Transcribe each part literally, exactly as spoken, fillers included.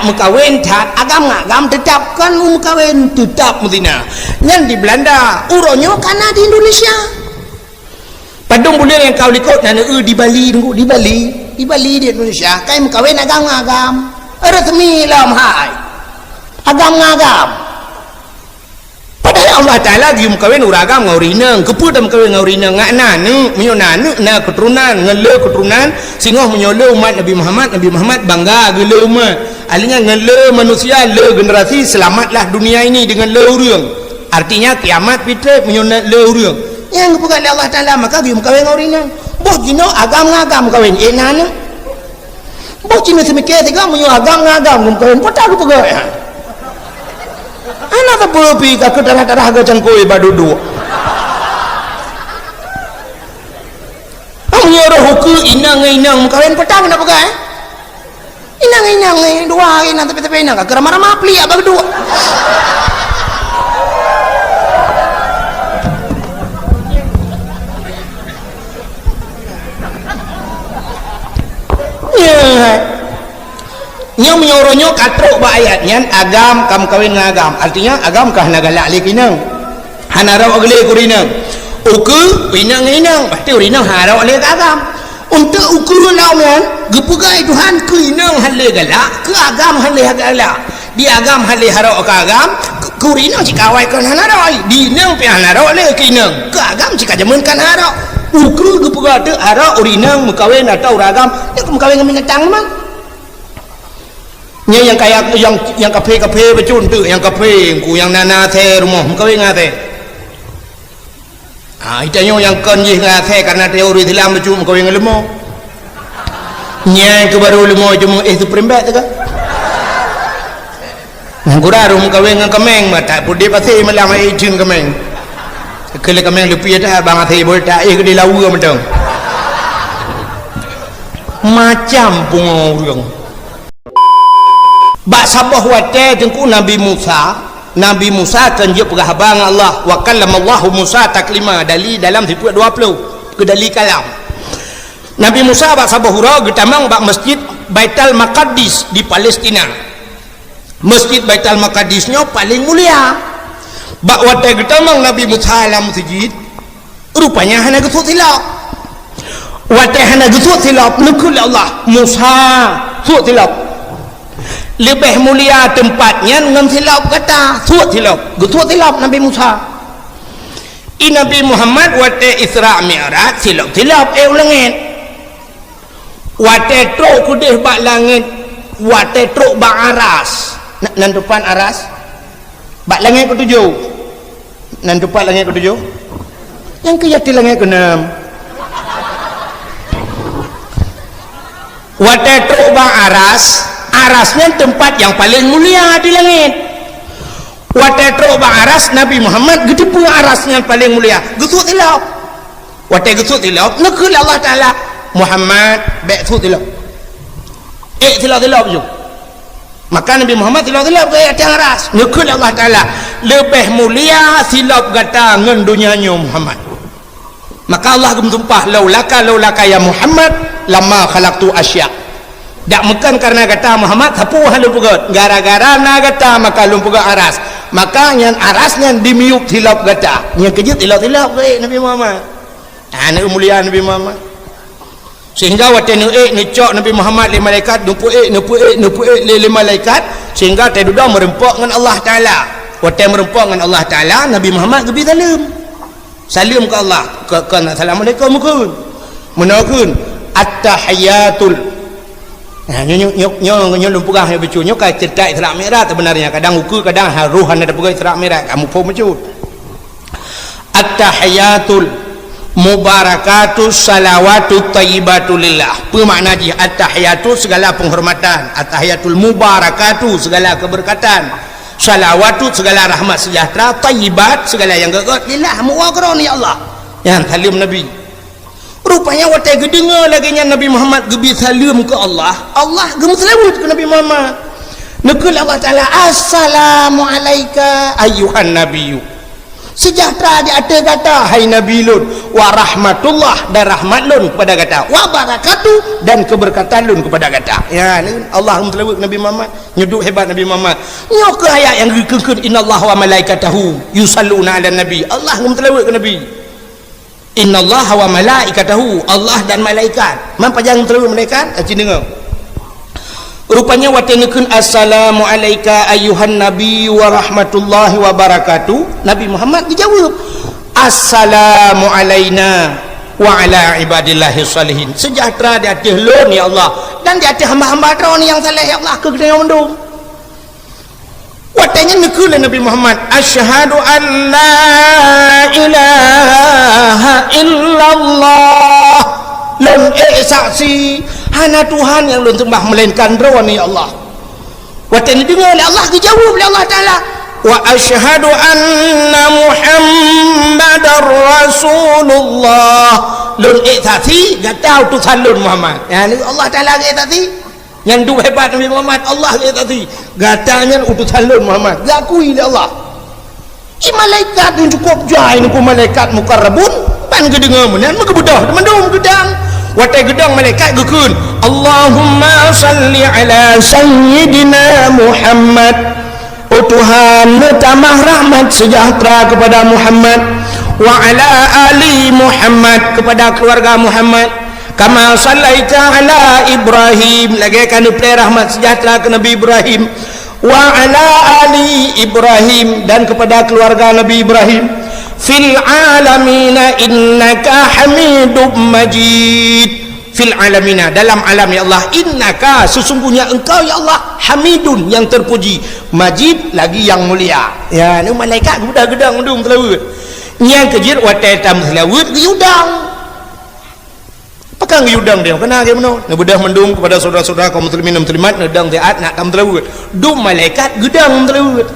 Meukawen that, agam ngon agam teutab kon meukawen, teutab meuzina. Nyan di Belanda, uroe nyoe ka na di Indonesia. Padum buleuen nyang ka u likot na neu di Bali, di Bali, di Bali di Indonesia, ka meukawen agam ngon agam. Resmi lom hai. Agam ngon agam. Padahai Allah Taala geumeukawen ureueng agam ngon ureueng inong. Keupeue tameukawen ngon ureueng inong? Ngon aneuk, meunyoe na aneuk na keuturonan, ngon le keuturonan, singoh meunyoe le umat Nabi Muhammad, Nabi Muhammad bangga geule umat. Artinya ngon le manusia, le generasi, selamatlah dunia ini dengan le ureueng. Artinya kiamat pih treb meunyoe na le ureueng. Nyang geupeugah lé Allah Taala, maka geumeukawen ngon ureueng inong. Boh jinoe agam ngon agam kawen, eh na aneuk. Boh cit meuseumiké sigoe meunyoe agam ngon agam geumeukawen, peue ta geupeugah nyan? Hana sapeue pih ka keu tarah-tarah geucangkôi bak duek-duek. Meunyoe roh ukeue inong ngon inong meukawen, peue ta geupeugah, eh? Inong ngon inong, eh, dua inong tapi-tapi inong ka keu ramah-ramah pliek bak duek. Nyoe. Nyoe meunyoe uroe nyoe ka trok bak ayat nyan, agam ka meukawen ngon agam. Artinya agam ka hana galak lé keu inong. Hana rhok lé keu ureueng inong. Ukeue inong ngon inong, pasti ureueng inong hana rhok lé keu agam. Untuk ukeue lom nyan geupeugah Tuhan keu inong hana lé galak, keu agam hana lé galak. Di agam hana lé harok keu agam, keu, keu ureueng inong cit ka awai kon hana rhok, di inong pih hana rhok lé keu inong, keu agam cit ka jameun kon hana rhok. Ukeue geupeugah teuk harok ureueng inong meukawen atau ureueng agam, nyoe meukawen ngon binatang memang. Nyoe nyang kaya, nyang, nyang kaphé-kaphé bacut teuk, nyang kaphé, ku nyang na, na asèe rumoh meukawen ngon asèe. Ha, geutanyoe nyang kon jih ngon asèe karena teori Islam bacut meukawen ngon leumo. Nyan keuh baru leumo cuma éh supreme bag teuka. Nyang kurang roh meukawen ngon kaméng, bah that peuet di pasé malam ai jeuet kaméng. Keu lé kaméng leupie that bang asèe bol that éh keudéh lawa mantong. Macam pungo ureueng. Bak saboh watèe teungku Nabi Musa, Nabi Musa kan jeuet peugah haba ngon Allah, wa kallamallahu Musa taklima, dali dalam sifeuet dua ploh, keu dali kalam. Nabi Musa bak saboh uroe geutamong bak Masjid Baitul Maqdis di Palestina. Masjid Baitul Maqdis nyoe paleng mulia. Bak watèe geutamong Nabi Musa lam meuseujid, rupanya hana geusut silop. Watèe hana geusut silop, neukheun lé Allah, "Musa, sut silop. Leubeh mulia teumpat nyan ngon silop gata, sut silop." Geusut silop Nabi Musa. I Nabi Muhammad watèe Isra Mi'raj silop-silop éh u langèt. Watèe trok keudéh bak langèt, watèe trok bak aras. Na-, nan teumpat aras? Bak langèt keutujoh. Nan teumpat langèt keutujoh? Nyang keu yatim langèt keuneum. Watèe trok bak aras, aras nyan teumpat nyang paleng mulia di langèt. Watèe trok bak aras, Nabi Muhammad geuteupeue aras nyan paleng mulia, geusut silop. Watèe geusut silop, neukheun lé Allah Taala, "Muhammad, bèk sut silop. Ék silop-silop ju." Maka Nabi Muhammad silop-silop geuék ateueh aras. Neukheun lé Allah Taala, "Leubeh mulia silop gata ngon donya nyoe, Muhammad." Maka Allah geumeusumpah, "Laulaka, laulaka ya Muhammad, lama khalaqtu asya." Dak meukon kareuna gata Muhammad, sapeue hana lôn peugöt. Gara-gara na gata maka lôn peugöt aras. Maka nyan aras nyan dimiyueb silop gata. Nyan keuh jeuet silop-silop geuék Nabi Muhammad. Ah, aneuk mulia Nabi Muhammad. Sehingga watèe neuék neucok Nabi Muhammad lé malaikat, neupeuék, neupeuék, neupeuék lé, lé malaikat, sehingga watèe dudoe meureumpok ngon Allah Taala. Watèe meureumpok ngon Allah Taala, Nabi Muhammad geubri saleuem. Saleuem keu Allah, keu, keu assalamualaikum kheun. Meunoe kheun, at-tahiyatul. Nah, nyoe, nyoe, nyoe, nyoe, nyoe lôn peugah nyoe bacut. Nyoe ka ceurita Isra Mi'raj sebenarnya. Kadang ukeue, kadang ha-, roh hana tapeugah Isra Mi'raj, kamoe phom bacut. At-tahiyatul mubarakatus salawatut thayyibatu lillah. Peue makna jih? At-tahiyatu segala penghormatan, at-tahiyatul mubarakatu segala keberkatan, salawatu segala rahmat sejahtera, thayyibat segala nyang gét-gét, lillah, meuwoe keu Droeneuh ya Allah. Nyan saleuem Nabi. Rupanya watèe geudeungoe lagèe nyan Nabi Muhammad geubri saleuem keu Allah, Allah geumeuseulaweuet keu Nabi Muhammad. Neukheun lé Allah Taala, "Assalamu alaika ayyuhan nabiyyu." Sejahtera di ateueh gata, hai Nabi lôn, wa rahmatullah, dan rahmat lôn kepada gata, wa barakatuh, dan keberkatan lôn kepada gata. Ya, ni Allah geumeuseulaweuet keu Nabi Muhammad. Nyoe duek hebat Nabi Muhammad. Nyoe keuh ayat nyang geukheun-kheun, "Innallaha wa malaikatahu yusalluna 'alan nabi." Allah geumeuseulaweuet keu Nabi. "Innallaha wa malaikatahu," Allah dan malaikat. Man pajan geumeuseulaweuet malaikat? Aci deungoe. Rupanya watée neukheun, "Assalamu alaika ayyuhan nabi wa rahmatullahi wa barakatuh," Nabi Muhammad geujaweueb, "Assalamu alaina wa ala ibadillahi shalihin." Sejahtera di ateueh lôn, ya Allah, dan di ateueh hamba-hamba droe nyang saleh, ya Allah, keu geutanyoe mandum. Watée nyan neukheun lé Nabi Muhammad, "Asyhadu an la ilaha illallah." Lôn ék saksi, hana Tuhan nyang lôn seumbah meulainkan Droeneuh, ya Allah. Watée neudeungoe lé Allah, geujaweueb lé Allah Taala, "Wa asyhadu anna Muhammadar Rasulullah." Lôn ék saksi, gata utosan lôn Muhammad. Ya, ni Allah Taala ék saksi. Nyang duek hebat Nabi Muhammad, Allah ék saksi. Gata nyan utosan lôn Muhammad. Geukui lé Allah. Di malaikat nyang cukôp jai ngon malaikat mukarrabun, ban geudeungoe meunan meugeubeudoh mandum geudang. Watée geudang malaikat geukheun, "Allahumma salli ala sayyidina Muhammad." Oh Tuhan, neutamah rahmat sejahtera kepada Muhammad, wa ala ali Muhammad, kepada keluarga Muhammad, kama sallaita ala Ibrahim, lagée ka neupreh rahmat sejahtera keu Nabi Ibrahim, wa ala ali Ibrahim, dan kepada keluarga Nabi Ibrahim, fil alamina innaka Hamidum Majid. Fil alamina, dalam alam, ya Allah, innaka, sesungguhnya Engkau, ya Allah, Hamidun, yang terpuji, Majid, lagi yang mulia. Ya, ni malaikat geudah-geudah mandum seulaweuet. Nyang keujeuet watée tameuseulaweuet geuyue dang. Pakon geuyue dang dia? Keunan lagée meunoe. Neubeudoh mandum kepada saudara-saudara kaum muslimin dan muslimat, neudang siat nak tameuseulaweuet. Dum malaikat geudang seulaweuet.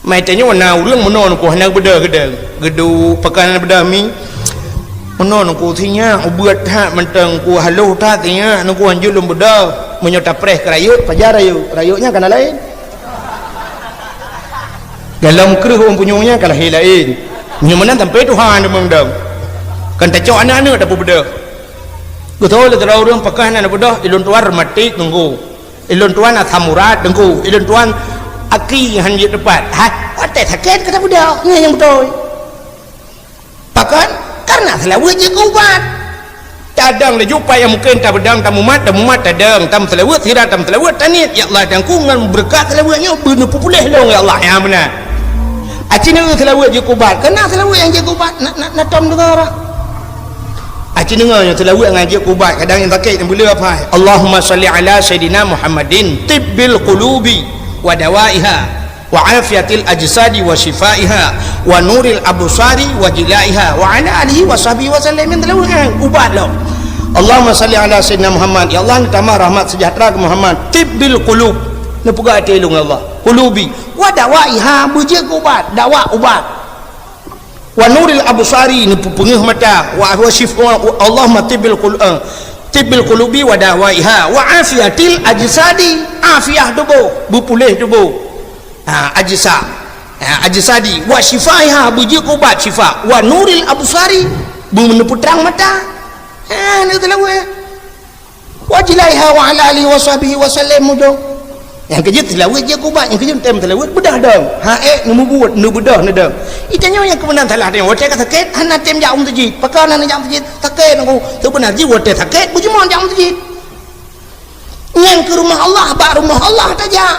Mai tanyoe na ureuëng meunoe nungku hana beudôh geudang. Geuduek pakon hana beudôh mi. Meunoe nungku sinyak ubeut that mantong ku haloh that sinyak nungku hanjeuet lôn beudôh. Meunyoe tapreh keu rayeuk, pajan rayeuk. Rayeuk nyan kana laén. Dalam kreueh ureuëng punyueng nyan ka lahé laén. Meunyoe meunan sampai Tuhan deungon dong. Kan tacok aneuk-aneuk tapeubeudôh. Geutôi lé sidroe ureuëng pakon hana beudôh, ilôn tuan rematik nungku. Ilôn tuan asam urat deungku, ilôn tuan aki han jeuet teupat. Hai, watée sakét ka tabeudôh, nyan nyang beutôi. Pakon? Karena seulaweuet jeuet keu ubat. Tadong laju pat nyang mungken tabeudang, tamumat, tamumat, tadong, tameuseulaweuet, sira tameuseulaweuet, taniet, "Ya Allah, dangku ngon beureukat seulaweuet nyoe beuneupeupuléh lôn, ya Allah." Nyang meunan. Aci neu seulaweuet jeuet keu ubat, karena seulaweuet nyang jeuet keu ubat, na, na, na tom deungoe. Aci deungoe nyoe seulaweuet ngon jeuet keu ubat, kadang nyang sakét nyang beuleueh apai. Allahumma shalli ala sayyidina Muhammadin tibbil qulubi wa dawaiha wa afiyatil ajsadi wa syifaiha wa nuril absari wa jilaiha wa ala alihi wa sahbihi wa sallam. Nyang seulaweuet ngon ubat lom. Allahumma shalli ala sayyidina Muhammad. Ya Allah, tamah rahmat sejahtera keu Muhammad. Tibbil qulub. Neupeugah até lôn, ya Allah. Qulubi. Wa dawaiha, beujeuet keu ubat. Dawa ubat. Wa nuril absari, neupeupeungeuh mata, wa, wa syif-, wa, wa, Allahumma tibbil qul-, eh, tibbil qulubi wa dawaiha, wa afiyatil ajsadi, afiah tuboh, beupuléh tuboh. Ha, ajsa. Ha, ajsadi, wa syifaiha, beujeuet ubat syifa, wa nuril absari, beuneupeutrang mata. Ha, neu teulaweuh. Wa jilaiha wa ala alihi wa sahbihi wa sallam mujong. Nyang keujeuet seulaweuet jeuet keu ubat, nyang keujeuet tem seulaweuet beudôh dong. Ha ék neumubuet, neubeudôh neudong. Itanyoe nyang keubeunaran salah tanyoe, watée ka sakét hana tem jak u meuseujid. Pakon hana jak u meuseujid? Sakét nungku. Seubeuna jih watée sakét beujeuet jak u meuseujid. Nyan keu rumoh Allah, bak rumoh Allah tajak.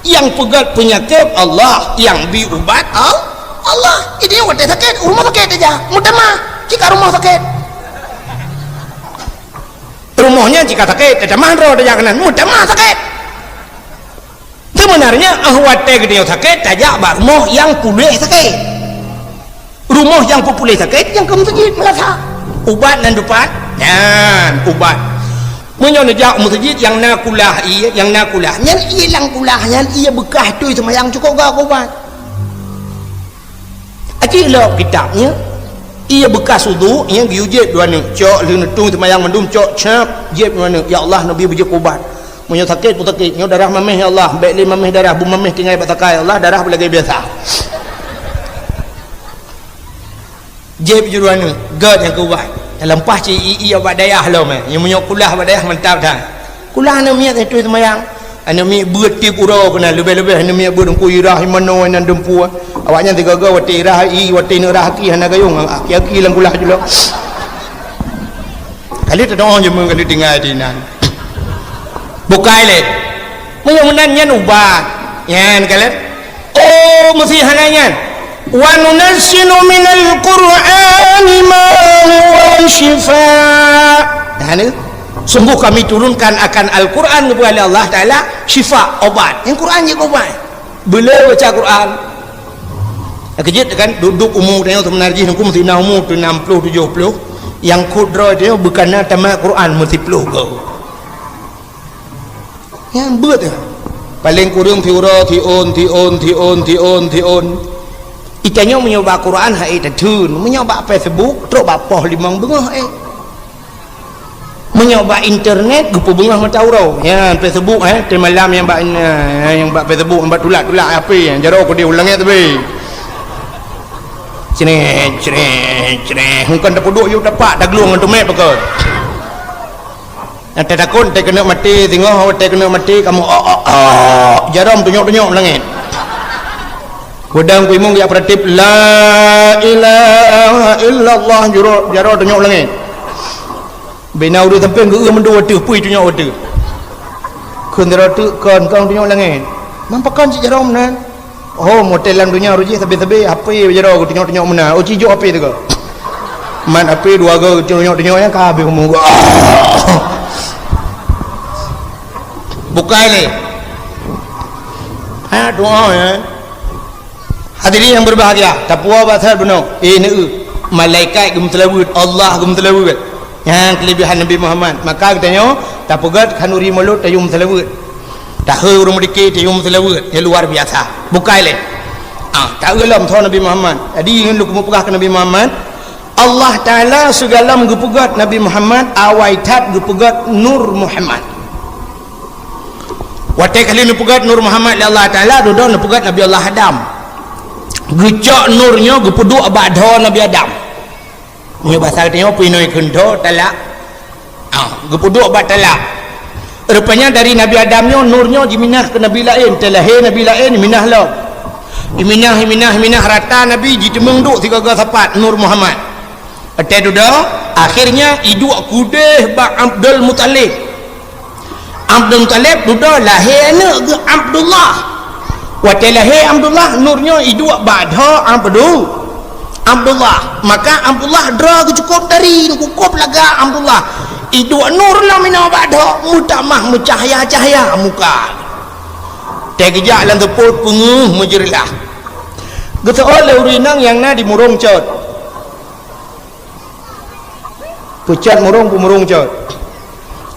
Nyang peugét peunyakét Allah, nyang bi ubat Al-, Allah. Itanyoe watée sakét, rumoh sakét tajak. Meutamah, cit ka rumoh sakét. Rumoh nyan cit ka sakét, tatamah droe tajak keunan, meutamah sakét. Seubeunarnya, óh watée geutanyoe sakét, tajak bak rumoh nyang puléh sakét. Rumoh nyang peupuléh sakét, nyang keu meuseujid meulasa. Ubat nan dupat, nyan ubat. Meunyoe neujak meuseujid nyang na kulah ié, nyang na kulah, nyan ié lam kulah, nyan ié beukah tui seumayang cukôp gak ubat. Aci lok kitab nyan, ié beukas uduk nyan geuyue jieb dua neuk, cok lheueh neutung seumayang mandum, cok cap, jieb dua neuk, "Ya Allah, neubi beujeuet ubat. Meunyoe sakét pun sakét, nyoe darah mameh, ya Allah, bék lé mameh darah, beumaméh tinggai bak takai, ya Allah, darah beulagée biasa." Jép juru aneuk, gét nyang keu ubat. Nyang leupah cit i-i bak dayah lom, eh. Nyang meunyoe kulah bak dayah mantap that. Kulah aneuk miet nyang tueng seumayang. Aneuk miet beuet tiep uroe keunan, leubeh-leubeh aneuk miet beuet Teungku i rhah i manoe inan dumpeue. Awaknyan sigoe-goe watèe i rhah i, watèe neuk rhah aki hana gayong, aki-aki lam kulah julok. Kali teudoa jeumeu kali tinggai di inan. Bukai lé. Meunyoe meunan nyan ubat. Nyan kalon. Oh, meusti hana nyan. "Wa nunazzilu minal Qur'ani ma huwa syifa." Nah, ni. Sungguh Kami turunkan akan Al-Quran kepada Allah Ta'ala syifa, obat. Yang Quran je obat. Beu le baca Quran. Keujeuet kan, duek-duek umu tanyoe seubeuna jih nungku meusti na umu tu enam puluh, tujoh puluh. Nyang kudroe tanyoe beukana tamat Quran meusti ploh goe. Nyan beuet nyan. Paleng kureueng siuroe, siôn, siôn, siôn, siôn, siôn. Itanyoe meunyoe bak Quran hai tatheun, meunyoe bak Facebook trok bak poh limong beungoh, eh. Meunyoe bak internet geupeubeungoh mata uroe. Nyan Facebook, eh, teumalam nyang bak, eh, nyang bak Facebook, nyang bak tulak-tulak H P, jaroe keudeh u langét teubi. Cret, cret, cret. Hukon tapeuduek yue tapak taglueng ngon tumet pakon. Nyang tatakot, watèe keuneuk maté, singoh watèe keuneuk maté, kamoe, "Oh, oh, oh." Jaroe meutunyok-tunyok langét. Peudong kuimong jak peuratéb, "La ilaha illallah," jaroe, jaroe tunyok langét. Bina ureueng sampéng geu-eu mandum ateueh, peue tunyok ateueh. Kheun jaroe teuk kon, kon tunyok langét. Mam pakon cit jaroe meunan? Oh, motel lam donya roh jih sabe-sabe H P jaroe geutunyok-tunyok meunan. Oh, cijok H P teuka. Man H P dua go geutunyok-tunyok nyang ka habéh umu. Bukai lé. Ha, doa, ya. Hadirin yang berbahagia, tapuwoe bak that bunoe. Eh, neu, malaikat geumeuseulaweuet, Allah geumeuseulaweuet. Nyan keulebihan Nabi Muhammad. Maka geutanyoe tapeugét khanuri mulod tayue meuseulaweuet. Tahe ureueng meudike tayue meuseulaweuet, nyang luar biasa. Bukai lé. Ah, taeu lom soe Nabi Muhammad. Jadi ngon lôn keumeung peugah keu Nabi Muhammad, Allah Taala sigohlom geupeugét Nabi Muhammad, awai that geupeugét Nur Muhammad. Watée ka lheueh neupeugét Nur Muhammad lé Allah Taala, dudoe neupeugét Nabi Allah Adam. Geucok nur nyoe geupeuduek bak dhoe Nabi Adam. Meunyoe basa geutanyoe pih inong kheun dhoe talak. Ah, geupeuduek bak talak. Rupanya dari Nabi Adam nyoe, nur nyoe jiminah keu nabi laén, teulahé nabi laén jiminah lom. Jiminah, jiminah, jiminah rata nabi jiteumeung duek sigoe-goe sapat Nur Muhammad. Watée dudoe, akhirnya iduek keudeh bak Abdul Muthalib. Abdul Muthalib dudoe lahé aneuëk geuh Abdullah. Watée lahé Abdullah, nur nyoe iduek bak dhoe Abdu-, Abdullah. Maka Abdullah droe geuh cukôp dari, cukôp lagak Abdullah. Iduek nur lom inoe bak dhoe, meutamah meucahya-cahya muka. Teugeujak lam seupôt peungeuh meujeureulah. Geuseuôt lé ureuëng inong nyang na di Murong Cot. Peucot murong, peumurong cot.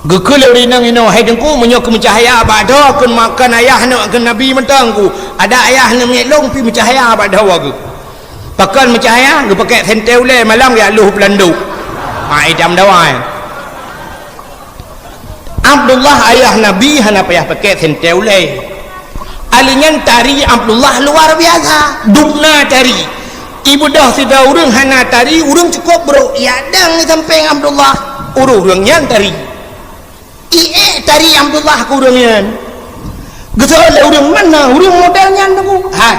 Geukheun lé ureuëng inong inoe, "Hai Teungku, meunyoe keu meucahya bak dhoe, keu makan ayah aneuk keu nabi mantong ku. Ada ayah aneuk miet lôn pih meucahya bak dhoe geuh." Pakon meucahya? Geupakék sentée ulée malam geujak lôh peulandok. Ha, idam dawai. Abdullah ayah nabi hana payah pakék sentée ulée. Alèh nyan tari Abdullah luar biasa, dubna tari. Ibeudôh sidroe ureuëng hana tari, ureuëng cukôp brôk, yak dang di sampéng Abdullah, ureuëng-ureuëng nyan tari. Iék tari Abdullah keu ureuëng nyan. Geuseuôt lé ureuëng, "Mana ureuëng model nyan, Teungku?" Hai.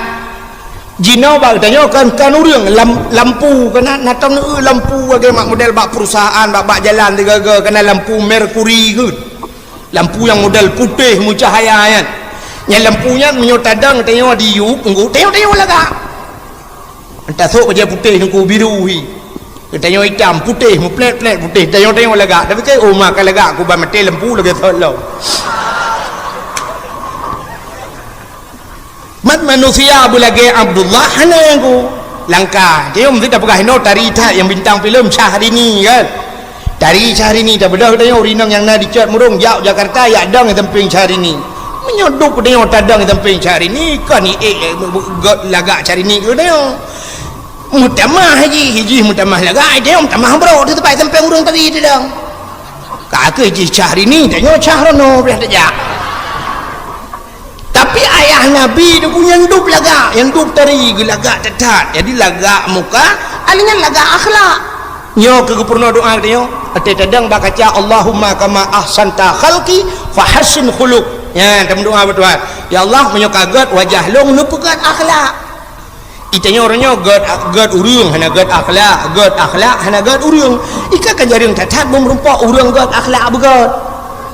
Jinoe bak geutanyoe kan, kan ureuëng lam-, lampu, kana na tom lampu lagée mak model bak perusahaan, bak, bak jalan tiga-tiga, kana lampu merkuri keuh. Lampu nyang model putéh meucahaya nyan. Nyan lampu nyan meunyoe tadong tanyoe di yup, Teungku, tanyoe-tanyoe lagak. Entah sok bajée putéh Teungku biru hi. Tanyoe itam, putéh, meuplét-plét putéh, tanyoe-tanyoe lagak. Tapi kai, "Oh, ma ka lagak, ku ban maté lampu lagée sot lom." Mat manusia beulagée Abdullah hana nyang ku langka. Dia mesti dah peugah inoe tari that nyang bintang filem Syahrini kan. Tari Syahrini dah beudôh tanyoe ureuëng inong nyang na di Cot Murong jak Jakarta yak dong di sampéng Syahrini. Meunyoe duek tanyoe tadong di sampéng Syahrini, kon iék lagak Syahrini keu tanyoe. Meutamah jih, jih meutamah lagak, tanyoe meutamah brôk di teumpat sampéng ureuëng tari tadong. Ka keuh jih Syahrini, tanyoe Syahrono pih tajak. Tapi ayah Nabi tu pun nyang dub lagak, nyang dub tari geulagak that-that. Jadi lagak muka Alinyan lagak akhlak. Nyoe keu geupeurunoe doa geutanyoe. Até tadang bak kaca, "Allahumma kama ahsanta khalqi fahassin khuluq." Nyan tameudoa bak Tuhan. "Ya Allah, meunyoe ka gét wajah lôn, neupeugét akhlak." Itanyoe uroe nyoe gét, gét ureuëng hana gét akhlak, gét akhlak hana gét ureuëng. Ika ka jareueng that-that meureumpok ureuëng gét akhlak beugét.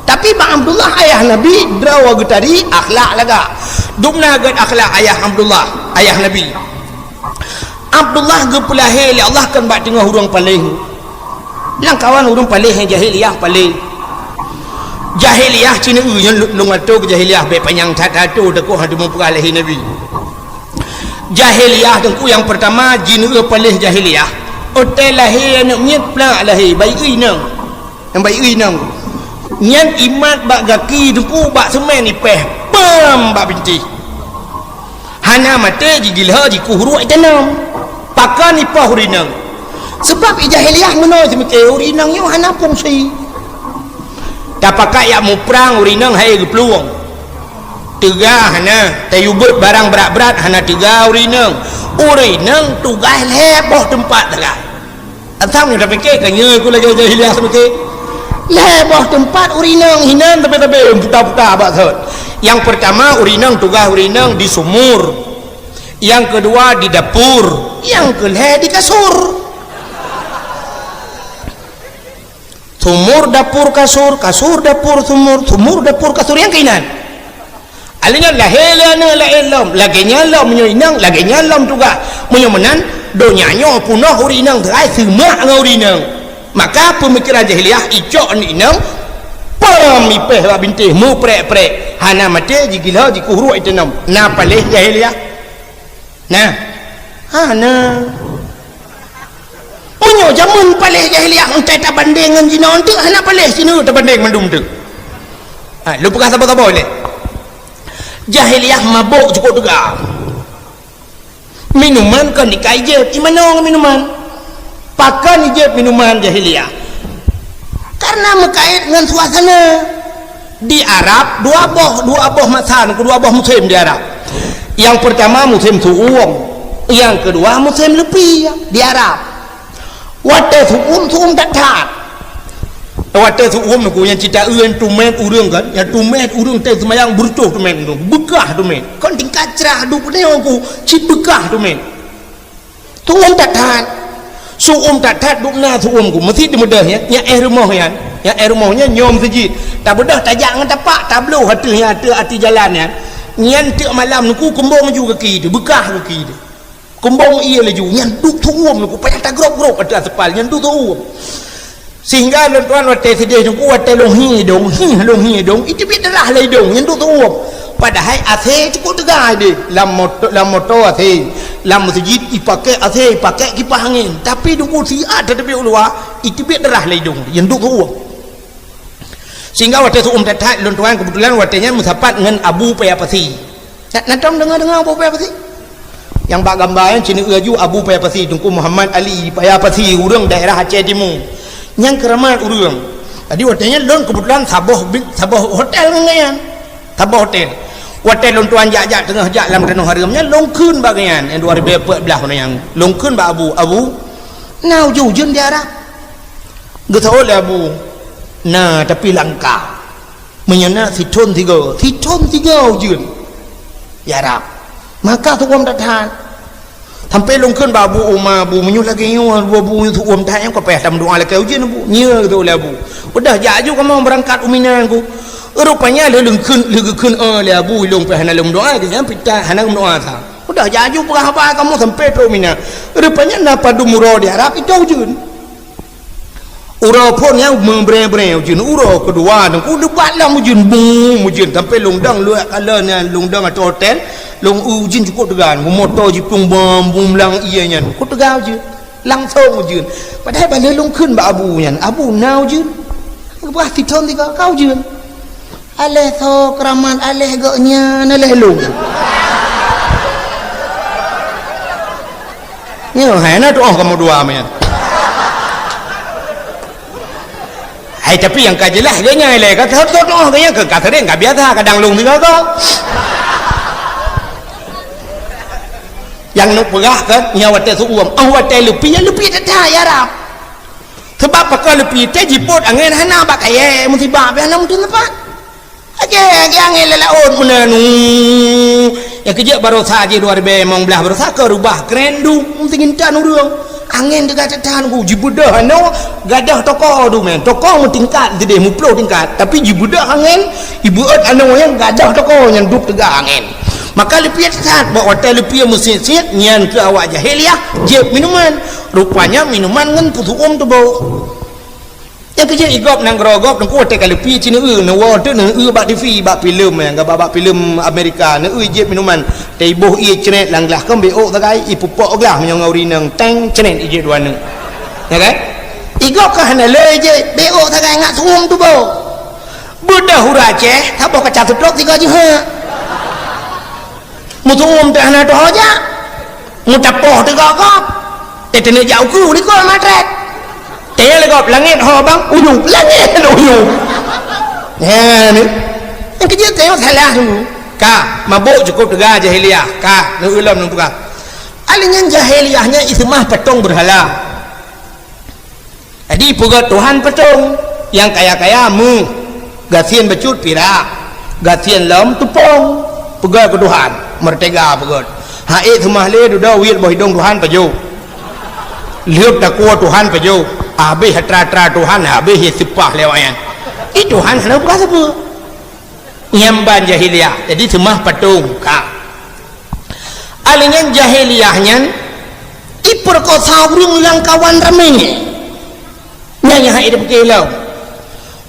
Tapi bak Abdullah ayah Nabi, droe geutari akhlak lagak. Dumna gét akhlak ayah Abdullah, ayah Nabi. Abdullah geupeulahé lé Allah kon bak teungoh ureuëng paléh. Lamkawan ureuëng paléh nyang jahiliyah paléh. Jahiliyah cina eu nyan lôn atô keu jahiliyah bék panyang that-that atô takot hana meupeugah lahé Nabi. Jahiliyah teungku nyang peurtama jineue paléh jahiliyah. Oté lahé aneuëk miet plak lahé bayi inong. Nyang bayi inong. Nyan imat bak gaki teungku bak seumén ipéh pam bak bintéh. Hana maté jigilho jikuh ruek itanom. Pakon ipoh urinong? Sebab ijahiliyah meunoe seumiké urinong nyoe hana fungsi. Tapakat yak muprang urinong hai geuplueng. Teuga hana, tayubeut barang brat-brat hana teuga urinong. Urinong tugaih lhée boh teumpat teuga. Asam nyoe tapike ka nyoe ku lagée jahiliyah seumiké. Lhée boh teumpat urinong hinan tabe-tabe puta-puta bak sot. Nyang peurtama urinong tugaih urinong di sumur. Nyang keudua di dapur, nyang keulhée di kasur. Sumur dapur kasur, kasur dapur sumur, sumur dapur kasur nyang keuinan. Alinyan lahé lé aneuëk laén lom, lagée nyan lom meunyoe inong, lagée nyan lom tugaih. Meunyoe meunan, donya nyoe punoh urinong teurai seumak ngon urinong. Maka peumikeran jahiliyah icok aneuëk inong, pam ipéh bak bintéh meuprek-prek, hana maté jigilho jikuh ruek itanom. Na paléh jahiliyah? Nah, hana. Meunyoe jameun paléh jahiliyah entai tabandeng ngon jinoe teuk hana paléh sineuk tabandeng mandum teuk. Ha, lôn peugah saboh-saboh lé. Jahiliyah mabök cukup teuga. Minuman kon dikai jeuet, imanong minuman. Pakon ijeuet minuman jahiliyah? Karena meukait ngon suasana. Di Arab dua boh, dua boh masa, dua boh musim di Arab. Yang pertama musim su'um, yang kedua musim lepi di Arab. Watée su'um, su'um that-that. Watée su'um nyoe nyang cit taeu nyang tumet ureuëng kan, nyang tumet ureuëng teuh seumayang beureutoh tumet nyoe, beukah tumet. Kon tingkat crah duek nyoe ku cit beukah tumet. Su'um that-that. Su'um that-that dum na su'um ku. Meusit dimudah ya. Nyang éh rumoh nyan. Nyang éh rumoh nyan nyoe meuseujid. Tabeudôh tajak ngon tapak, tabloh ateueh nyan ateueh ateueh jalan nyan. Nyan teuk malam nyoe ku kumbong ju gaki teuh, beukah gaki teuh. Kumbong ie laju, nyan duek su'um nyoe ku payah tagrôb-grôb ateueh aspal, nyan duek su'um. Sehingga lôn tuan watée sideh teungku watée lôn hi idong, hi lôn hi idong, iteubiet darah lé idong nyang duek su'um. Padahai AC cukup teuga deh lam moto, lam moto AC, lam meuseujid ipaké AC, ipaké kipah angén. Tapi teungku siat tateubiet u luwa, iteubiet darah lé idong nyang duek su'um. Sehingga watée su'um that-that lôn tuan keubeutulan watée nyan meusapat ngon Abu Paya Pasi. Na, na tom deungoe-deungoe Abu Paya Pasi? Nyang bak gamba nyan cina eu laju Abu Paya Pasi, Teungku Muhammad Ali Paya Pasi, ureuëng daerah Aceh Timu. Nyang keuramat ureuëng. Jadi watée nyan lôn keubeutulan saboh bi-, saboh hotel ngon gobnyan. Saboh hotel. Watée lôn tuan jak-jak teungoh jak lam tanoh hareuem nyan lôn kheun bak gobnyan, nyang dua ribu empat belas nyan. Lôn kheun bak Abu, "Abu, na ujeuen-ujeuen di Arab?" Geuseuôt lé Abu, "Na, tapi langka." Meunyoe na sithon sigoe, sithon sigoe ujeuen. Ya Rab, maka su'um that-that. Sampoe lôn kheun bak Abu Uma, "Abu, meunyoe lagée nyoe, Abu, Abu, su'um that nyang ka payah tameudoa lakée ujeuen, Abu." "Nyo," geutôk lé Abu. "Udah jak aju kamoe beurangkat u Mina ku." Rupanya lheueh lôn kheun, lheueh geukheun, "Oh, lé Abu, ilôn payah hana lôn meudoa, nyan pih hana lôn meudoa sa." Udah jak aju peugah haba kamoe sampoe trok u Mina. Rupanya na padum uroe di Arab, itôh ujeuen. Uroe phon nyang meubrée-brée ujeuen, uroe keudua nyan ku deubat lam ujeuen, bum, ujeuen sampoe lôn dong luwah kala nyan lôn dong ateueh hotel, lôn ujeuen cukôp teuga, moto jiplueng bom, bum lam ié nyan, ku teuga ujeuen, langsong ujeuen. Padahai bak lheueh lôn kheun bak Abu nyan, "Abu, na ujeuen?" Geupeugah sithon sigoe, "Ka ujeuen." Aléh soe keuramat, aléh gobnyan, aléh lôn. Nyoe hai na tuoh kamoe dua meunan. Hai, tapi nyang ka jeulaih gobnyan ilée ka tuoh, tuoh gobnyan ka, ka sering, ka biasa, kadang lôn sigoe-goe. Nyang neuk peugah kan, nyan watèe seuuem. Oh, watèe leupie, ya leupie that-that, ya Rab. Sabab pakon leupie teuh jipôt angén hana bak kayèe, musibah pih hana mungken leupah. Lagèe, lagèe angén lam laôt meunan. Nyang keujeuet baroesa jih dua ribèe limong blah baroesa ka reubah kren duek, meusti intan ureueng. Angén teuga that-that, jibeudôh anoe, gadôh toko tu meunan. Toko meutingkat sideh, meuploh tingkat. Tapi jibeudôh angén, ibeuet anoe nyang gadôh toko nyan duek teuga angén. Maka leupie that-that, bak watèe leupie meusiet-siet, nyan keuh awak jahiliah, jieb minuman. Rupanya minuman ngon peuseuuem tuboh. Nyang keujeuet i gob nanggroe gob, teungku watèe ka leupie ci neueu, neuwoe teuk neueu bak T V, bak filem, nyang gaba bak filem Amerika, neueu jieb minuman. Teuiboh ié cret lam glah, kon beuôk sagai, ipeupok glah meunyoe ngon ureueng inong, teng, cret ijieb dua neuk. Ya kan? I gob ka hana lé jieb, beuôk sagai ngat seuuem tuboh. Beudôh ureueng Aceh, saboh kaca seutôk sigoe jeuhet. Meuseuuem teuh hana teuho jak. Meutapoh teuh gob-gob. Teuteuneuh jak ukeue likot matret. Teuh lé gob langét ho bang, uyueb, langét uyueb. Nyan ni. Nyang keujeuet teuh salah tu. Ka, mabök cukôp teuga jahiliah. Ka, neueu lom neupeugah. Ahli nyan jahiliah nyan iseumah patong beurhala. Jadi peugöt Tuhan patong, nyang kaya-kaya méuh, gasien bacut pirak, gasien lom teupông, peugöt keu Tuhan, meurtega peugöt. Ha'ék seumah lé dudoe wiet boh idông Tuhan pajoh. Lheueh takue Tuhan pajoh, habéh atra-atra Tuhan, habéh ie seupah lé awaknyan. Di Tuhan hana peugah sapeue. Nyan ban jahiliah. Jadi seumah patong ka. Ahli nyan jahiliah nyan ipeurkosa ureueng lam kawan ramé. Nyan nyang hana ipiké lom.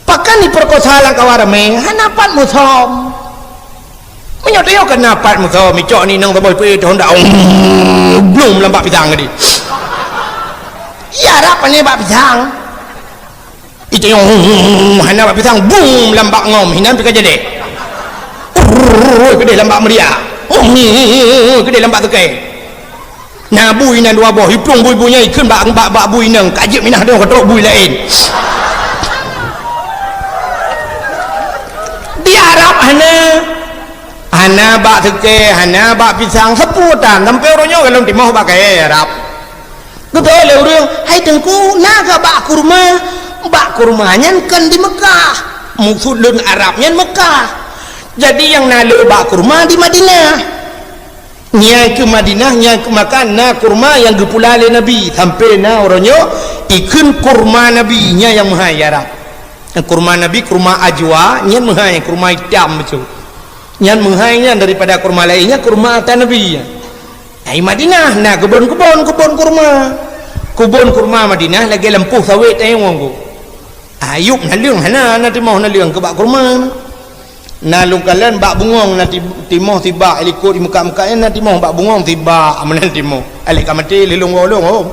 Pakon ipeurkosa lam kawan ramé, hana pat musom. Meunyoe teuh ka na pat musom, icok ni nang saboh ipeuék honda, blum lam bak pisang tadi. Ya rab pane bak pisang. Itanyong, hana bak pisang, bum, lam bak ngom, hinan pih ka jadi. Urr, keudeh lam bak meuria. Urr, keudeh lam bak teukai. Na bui nan dua boh, iplueng bui-bui nyan ikheun bak, bak, bak bui inong, ka jeuet minah dong ka trok bui laén. Di Arab hana, hana bak teukai, hana bak pisang, sapeue tan, sampoe uroe nyoe golom timoh bak kayèe Arab. Geutanyong lé ureueng, "Hai Teungku, na kah bak kurma?" Bak kurma nyan kon di Meukah. Maksud lôn Arab nyan Meukah. Jadi nyang na le bak kurma di Madinah. Nyan keuh Madinah, nyan keuh maka na kurma nyang geupula lé Nabi. Sampoe na uroe nyoe ikheun kurma Nabi, nyan nyang meuhai Arab. Kurma Nabi, kurma ajwa, nyan meuhai, kurma itam bacut. Nyan meuhai nyan daripada kurma laén, nyan kurma ata Nabi. Ai Madinah na keubon-keubon, keubon kurma. Keubon kurma Madinah lagèe lampôh sawét, eh, wong ku. Ayub naleueng hana, na timoh naleueng keu bak kurma. Na lôn kalon bak bungong na ti-, timoh sibak, likot di Meukah-Meukah nyan na timoh bak bungong sibak, meunan timoh. Alek ka maté lé lôn goh lôn, oh.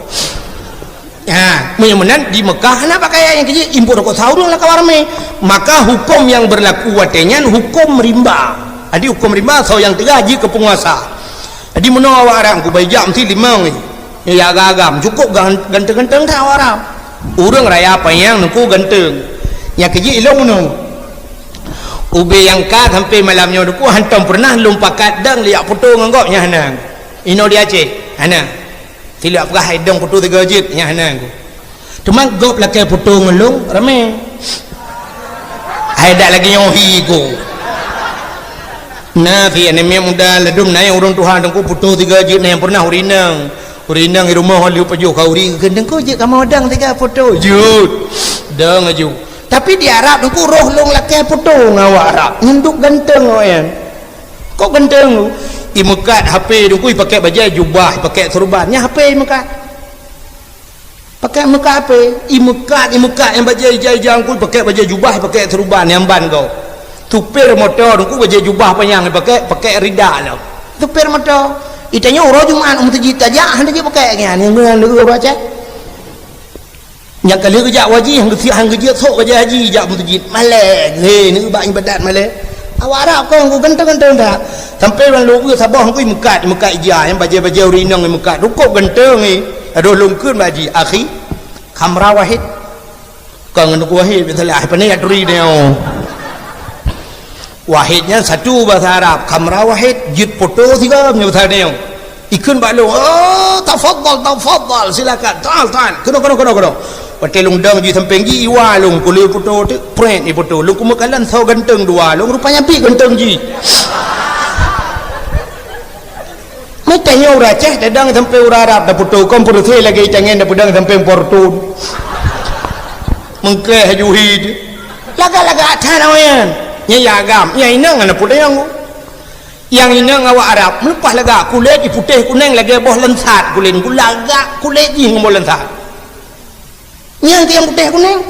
Ha, meunyoe meunan di Meukah hana pakaian nyang keu jih, impôt rukok saureueng lam kawan ramé. Maka huköm nyang beurlaku watèe nyan huköm rimba. Jadi huköm rimba soe nyang teuga jih keu peunguasa. Jadi meunoe awak Arab, kubai jak meusti limong nyoe. Ya agam-agam, cukôp gan-, ganteng-ganteng that awak Arab. Ureueng raya panyang Teungku ganteng. Nyang keu jih ilong meunoe. Ubé nyang ka sampoe malam nyoe Teungku hantom peureunah lôn pakat dong liak foto ngon gob nyan hana. Inoe di Aceh, hana. Silap peugah hai dong foto tiga jeuet, nyan hana ku. Teuma gob lakèe foto ngon lôn, ramé. Hai dak lagèe nyoe hi ku. Na si aneuk miet muda ladôm na nyang ureueng tuha Teungku foto tiga jeuet, na nyang peureunah ureueng inong. Ureueng inong di rumoh lheueh pajoh khanduri, "Teungku jeuet kamoe dong tiga foto." Jeuet. Dong aju. Tapi di Arab Teungku roh lôn lakèe foto ngon awak Arab. Nyan duek ganteng awaknyan. Kok ganteng tu? Imeukat HP Teungku, ipakèk bajèe jubah, ipakèk seureuban. Nyan HP imeukat. Pakèk meukat HP, imeukat, imeukat nyang bajèe ija-ija Teungku, ipakèk bajèe jubah, ipakèk seureuban nyang ban gob. Supir moto Teungku bajèe jubah panyang ipakèk, pakèk rida lom. Supir moto. Itanyoe uroe Jumat u meuseujid tajak, hana jipakèk nyan, nyan ureueng Aceh. Nyang ka lheueh geujak u haji, han geujeuet, han geujeuet sôk ka jeuet haji, jak meuseujid. Malèe, he, neueu bak ibadat malèe. Awak Arab kon ku ganteng-ganteng that. Sampoe ureueng lôn eu saboh ngui meukat, meukat ija, nyang bajèe-bajèe ureueng inong meukat. Rukok ganteng, eh. Adoh lôn kheun bak jih, "Akhi, khamra wahid." Kon ngon Teungku Wahid, biasalah, pane ya turi nyoe. Wahid nyan satu bahasa Arab, khamra wahid, jeuet foto sigoe nyoe bahasa nyoe. Ikheun bak lôn, "Oh, tafadhal, tafadhal, silakan. Ta'al, ta'al. Keunoe, keunoe, keunoe, keunoe." Watèe lôn dong jih sampéng jih, iwa lôn, kulét putôh teuk, prét ié putôh. Lôn kumeukalan soe ganteng dua lôn, rupanya pih ganteng jih. Meutanyoe ureueng Aceh tadong sampéng ureueng Arab, taputôh kon peureusé lagèe itangen, tapeudong sampéng Fortuner. Meungkréh laju hi jih. Lagak-lagak that awaknyan. Nyan nyang agam, nyang inong hana peudong. Nyang inong awak Arab, meuleupah lagak, kulét jih putéh kunéng lagèe boh lansat kulét, lagak kulét jih ngon boh lansat. Nyang tiang putéh kunéng.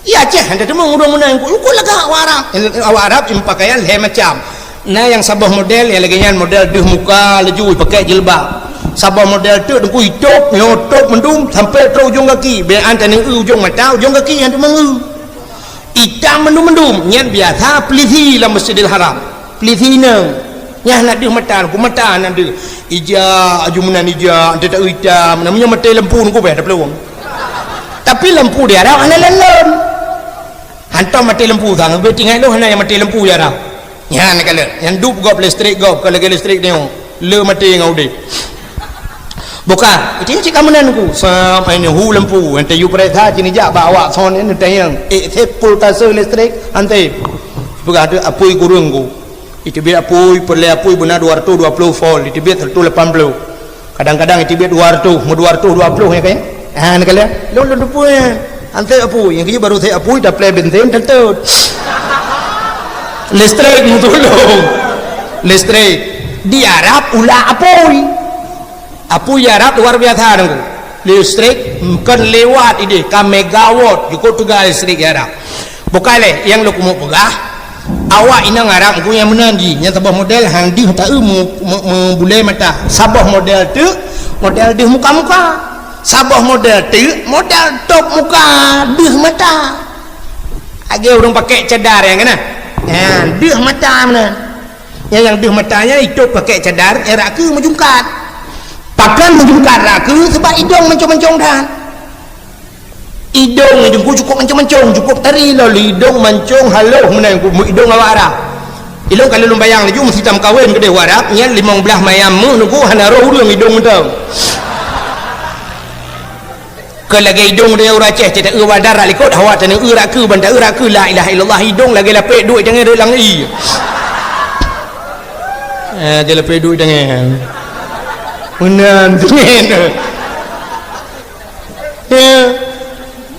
Di Aceh hana teumong ureueng meunan, ku, ku lagak awak Arab. Awak Arab ipakaian lhèe macam. Na nyang saboh model, nyang lagèe nyan model deuh muka laju ipakèk jilbab. Saboh model teuk teungku itôp, nyoe tôp mandum sampai trôk ujong gaki. Bèk an taneuk eu ujong mata, ujong gaki nyang teumong eu. Itam mandum-mandum, nyan biasa peulisi lam Masjidil Haram. Peulisi inong. Nyan hana deuh mata, ku mata hana deuh. Ija, aju meunan ija, ante tak itam, namanya maté lampu nungku beh, ada peluang. Tapi lampu di Arab hana lon-lon. Hantom maté lampu sang, beutinggai lôn hana nyang maté lampu di Arab. Nyan kalon, nyang dup gob listrik gob, ka lagèe listrik nyoe. Le maté ngon udép. Bukan, itu cik kamu nan ku. Sampai ni hu lampu, ante yu peuriksa sini jak bak awak son ni tayang. Eh, sepul kase listrik, ante. Peugah tu apui kurung ku. Iteubiet apui, peureulèe apui beuna dua ratus dua puluh volt, iteubiet seratus lapan puluh. Kadang-kadang iteubiet dua ratus, meu dua ratus dua puluh ya kan? Ha, ni kalian. Lôn lôn teupeue. Ante apui, nyang keu baru saya apui, dah play bensin, tentu. Listrik mutulung. Listrik. Di Arab ulah apui. Apui Arab luar biasa nunggu. Listrik bukan lewat ide, ka megawatt, cukup teuga listrik di Arab. Bukan leh, nyang lôn keumeung peugah, awak inong Arab nunggu nyang meunan jih, nyang saboh model hang deuh taeu mu-, mu-, meubulé mata. Saboh model teuk, model deuh muka-muka. Saboh model teuk, model tôp muka, deuh mata. Lagèe ureueng pakèk cadar nyang keunan. Nyan, deuh mata meunan. Nyang, nyang deuh mata nyan itôp pakèk cadar, eh, raka meujungkat. Pakon meujungkat raka? Sebab idong mancong-mancong that. Idong nyan teungku cukup mancong-mancong, cukup tari lom idong mancong haloh meunan idong awak Arab. Ilôn ka lôn bayang laju meusitam kawen keudeh Arab, nyan limong blaih mayam meu nunggu hana roh ureueng idong mantong. Keu lagèe idong deh ureueng Aceh, cit taeu badar rak likot, hawa taneuk eu rak keu, ban taeu rak keu, la ilaha illallah, idong lagèe lapèk duek tangai rot lam ie. Eh, lagèe lapèk duek tangai. Meunan, tangai. Ya.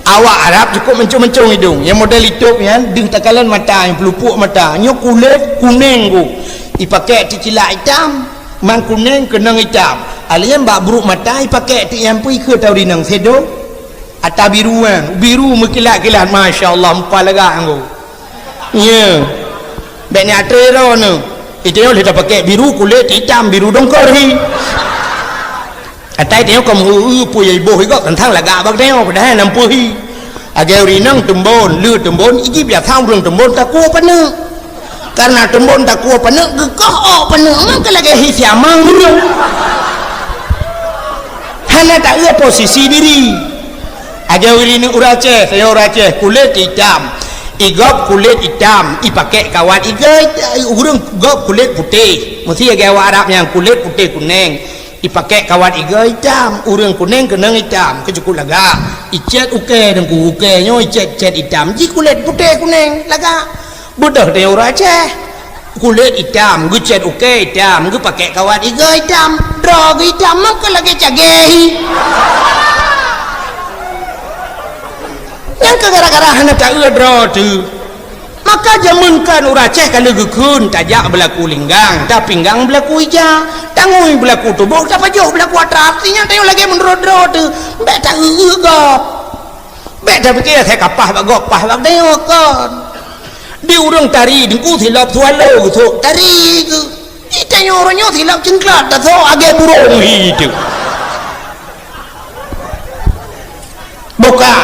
Awak Arab cukup mancong-mancong idong. Nyang model itôp nyan, deuh takalon mata, nyang peulupuk mata. Nyoe kulét kunéng ku. Ipakèk teucilak itam. Man kunéng keunong itam. Alèh nyan bak brôk mata ipakèk tiep nyang peue ikheun tau rinong sedo. Ata biru nyan, biru meukilat-kilat, masya Allah, meupalegak anggo. Nye. Bèk nyan atre droeneuh. Itu nyoe lheueh tapakèk biru kulét itam, biru dongkor hi. Atai tanyoe ka meueu-eu peue nyang iboh igob teuntang lagak bak tanyoe, padahai na peue hi. Lagèe ureueng inong teumbon, le teumbon, iji biasa ureueng teumbon takue paneuk. Karena teumbon takue paneuk, geukoh ôk paneuk, maka lagèe hi siamang ureueng. Hana taeu posisi diri. Lagèe ureueng inong ureueng Aceh, tanyoe ureueng Aceh, kulét itam. Igob kulét itam, ipakèk kawat igoe, ureueng gob kulét putéh. Meusti lagèe awak Arab nyang kulét putéh kunéng. Ipakèk kawat igoe itam, ureueng kunéng keunong itam, keu cukup lagak. Icèt ukèe teungku, ukèe nyoe icèt-cèt itam, ji kulét putéh kunéng, lagak. Beudôh tanyoe ureueng Aceh. Kulét itam, geucèt ukèe itam, geupakèk kawat igoe itam, droe geuh itam, maka lagèe cagèe hi. Nyang keu gara-gara hana taeu droe teuh. Maka jameun kan ureueng Aceh ka lheueh geukheun, tajak beulaku linggang, tapinggang beulaku ija, tangui beulaku tuboh, tapajoh beulaku atra, artinya tanyoe lagèe meunurot droe teuh, bèk taeu-eu gob. Bèk tapike asai ka paih bak gob, paih bak tanyoe kon. Di ureueng tari teungku silop swallow geusok tari geuh. Di tanyoe uroe nyoe silop cingklat tasok lagèe burông hi teuh. Buka.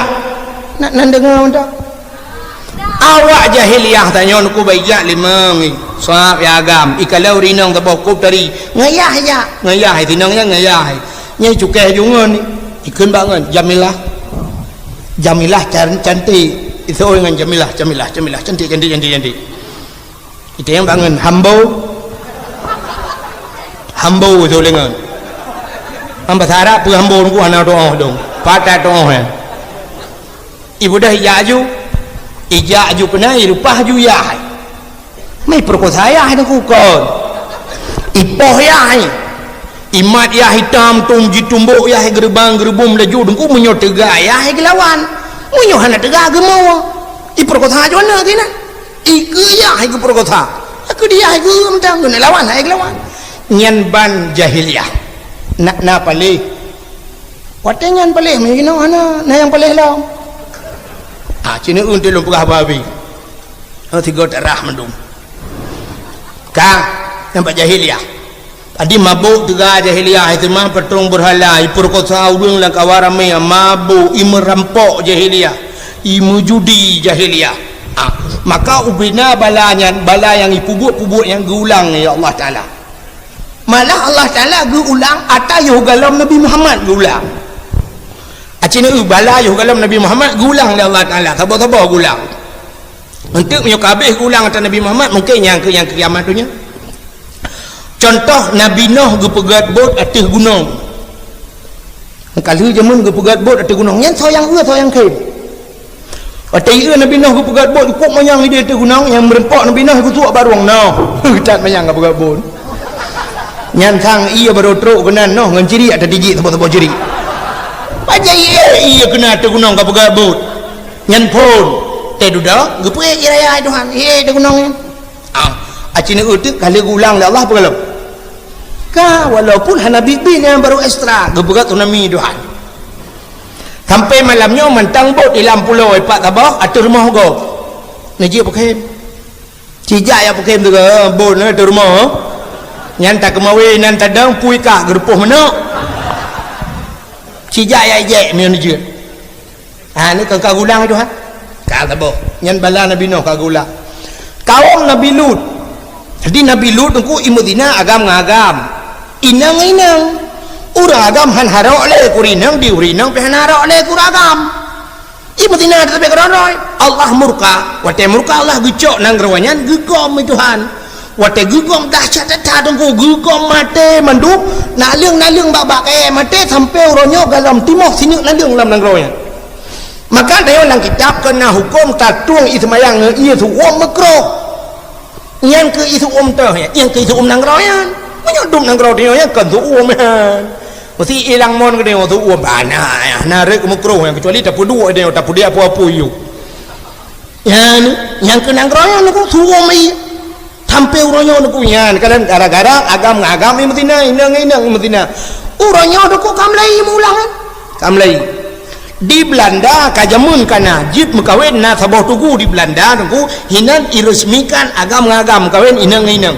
Nak nan deungoe dak? Awak jahiliyah tanyoe nungku bak ijak limong, sab ya agam, ikalon ureueng inong saboh kop tari. Ngayah ijak, ngayah, sinong nyan ngayah. Nyang cukai jungon ni, ikheun bak ngon, Jamilah. Jamilah can-, cantik. Itu ngon Jamilah, Jamilah, Jamilah, cantik, cantik, cantik, cantik. Itu nyang bak ngon Hambo. Hambo itu le ngon. Am bahasa Arab peugah ambon ku hana tuoh dong. Patat tuoh, eh. Ibudah ijak aju. Ijak aju keunan, ireupah aju yah. Mei peurekosa yah teungku kon. Ipoh yah. Imat yah itam tum jitumbok yah geureubang geureubum laju teungku meunyoe teuga yah geulawan. Meunyoe hana teuga geumoe. Ipeurekosa aju aneuk keunan. Ikeue yah hai geupeurekosa. Aku dia hai geu mantong keuneuk lawan hai geulawan. Nyan ban jahiliyah. Nak na paléh. Watée nyan paléh meunyoe jinoe hana, na nyang paléh lom. Ah, cina eunteuk lôn peugah babi. Oh, tiga tak rah mandum. Ka, nampak jahiliyah. Adi mabôk teuga jahiliyah, iseumah patrong beurhala, ipeurekosa ureuëng lam kawan ramé, mabôk, imeurampok jahiliyah, imeujudi jahiliyah. Ah, maka ubena bala nyan, bala nyang ipeubuet-peubuet nyang geuulang lé Allah Taala. Malah Allah Taala geuulang ata yoh galom Nabi Muhammad geuulang. Acina eu bala yoh galom Nabi Muhammad geuulang lé Allah Taala, saboh-saboh geuulang. Eunteuk meunyoe ka habéh geuulang ata Nabi Muhammad, mungken nyang keu nyang kiamat donya. Contoh, Nabi Nuh geupeugét bot ateueh gunong. Ka lheueh jameun geupeugét bot ateueh gunong. Nyan soe nyang eu, soe nyang khem. Watée ieu Nabi Nuh geupeugét bot, cukôp manyang idéh ateueh gunong, nyang meurumpok Nabi Nuh geusuak barong Nuh. That manyang geupeugét bot. Nyan sang ié barô trok keunan Nuh ngon cirik ateueh dijik saboh-saboh cirik. Pajan ié, ié keunan ateueh gunong geupeugét bot. Nyan phon. Teududoe, geupeuék ié raya Tuhan. Ié ateueh gunong nyan. Ah, acina eu teuk ka lheueh geuulang lé Allah peue galom. Ka, walaupun hana biet-biet nyang barô ekstra, geupeugét tsunami Tuhan. Sampai malam nyoe mantong bot di lam pulo ipat saboh ateueh rumoh gob. Neujeuet peukem. Cijak jak peukem teuga, bot na ateueh rumoh. Nyan takeumawe nan tadong pui ka geurupoh manok. Cijak jak ijek meunyoe neujeuet. Ha, ni ka, ka geulang itu, ha? Ka saboh. Nyan bala Nabi Nuh ka geulang. Kaum Nabi Lut. Jadi Nabi Lut teungku imeuzina agam ngon agam. Inong ngon inong. Ureuëng agam han harok lé keu ureuëng inong, di ureuëng inong pih han harok lé keu ureuëng agam. Imeuzina teutap keudroe-droe. Allah murka. Watée murka Allah geucok nanggroe nyan geugom lé Tuhan. Watée geugom dahsyat that teungku, geugom maté mandum, naleueng-naleueng bak-bak kayée maté sampoe uroe nyoe galom timoh sineuk naleueng lam nanggroe nyan. Maka tanyoe lam kitab keu na huköm tatueng ié seumayang ngon ié seuuem meukruh. Nyan keu ié seuuem teuh nyan, nyan keu ié seuuem nanggroe nyan. Meunyoe dum nanggroe tanyoe nyan kon seuuem nyan. Meusti ilang mon keu tanyoe seuuem bana nyan, na rhot meukruh nyan, keucuali tapeuduek tanyoe, tapeuduek apu-apu yue. Nyan, nyang keu nanggroe nyan keu seuuem ié. Sampoe uroe nyoe teungku nyan, kadang gara-gara agam ngon agam imeuzina, inong ngon inong imeuzina. Uroe nyoe teungku ka mulai meuulang kan? Ka mulai. Di Belanda ka jameun ka na, jeuet meukawen na saboh tugu di Belanda teungku, hinan iresmikan agam ngon agam meukawen, inong ngon inong.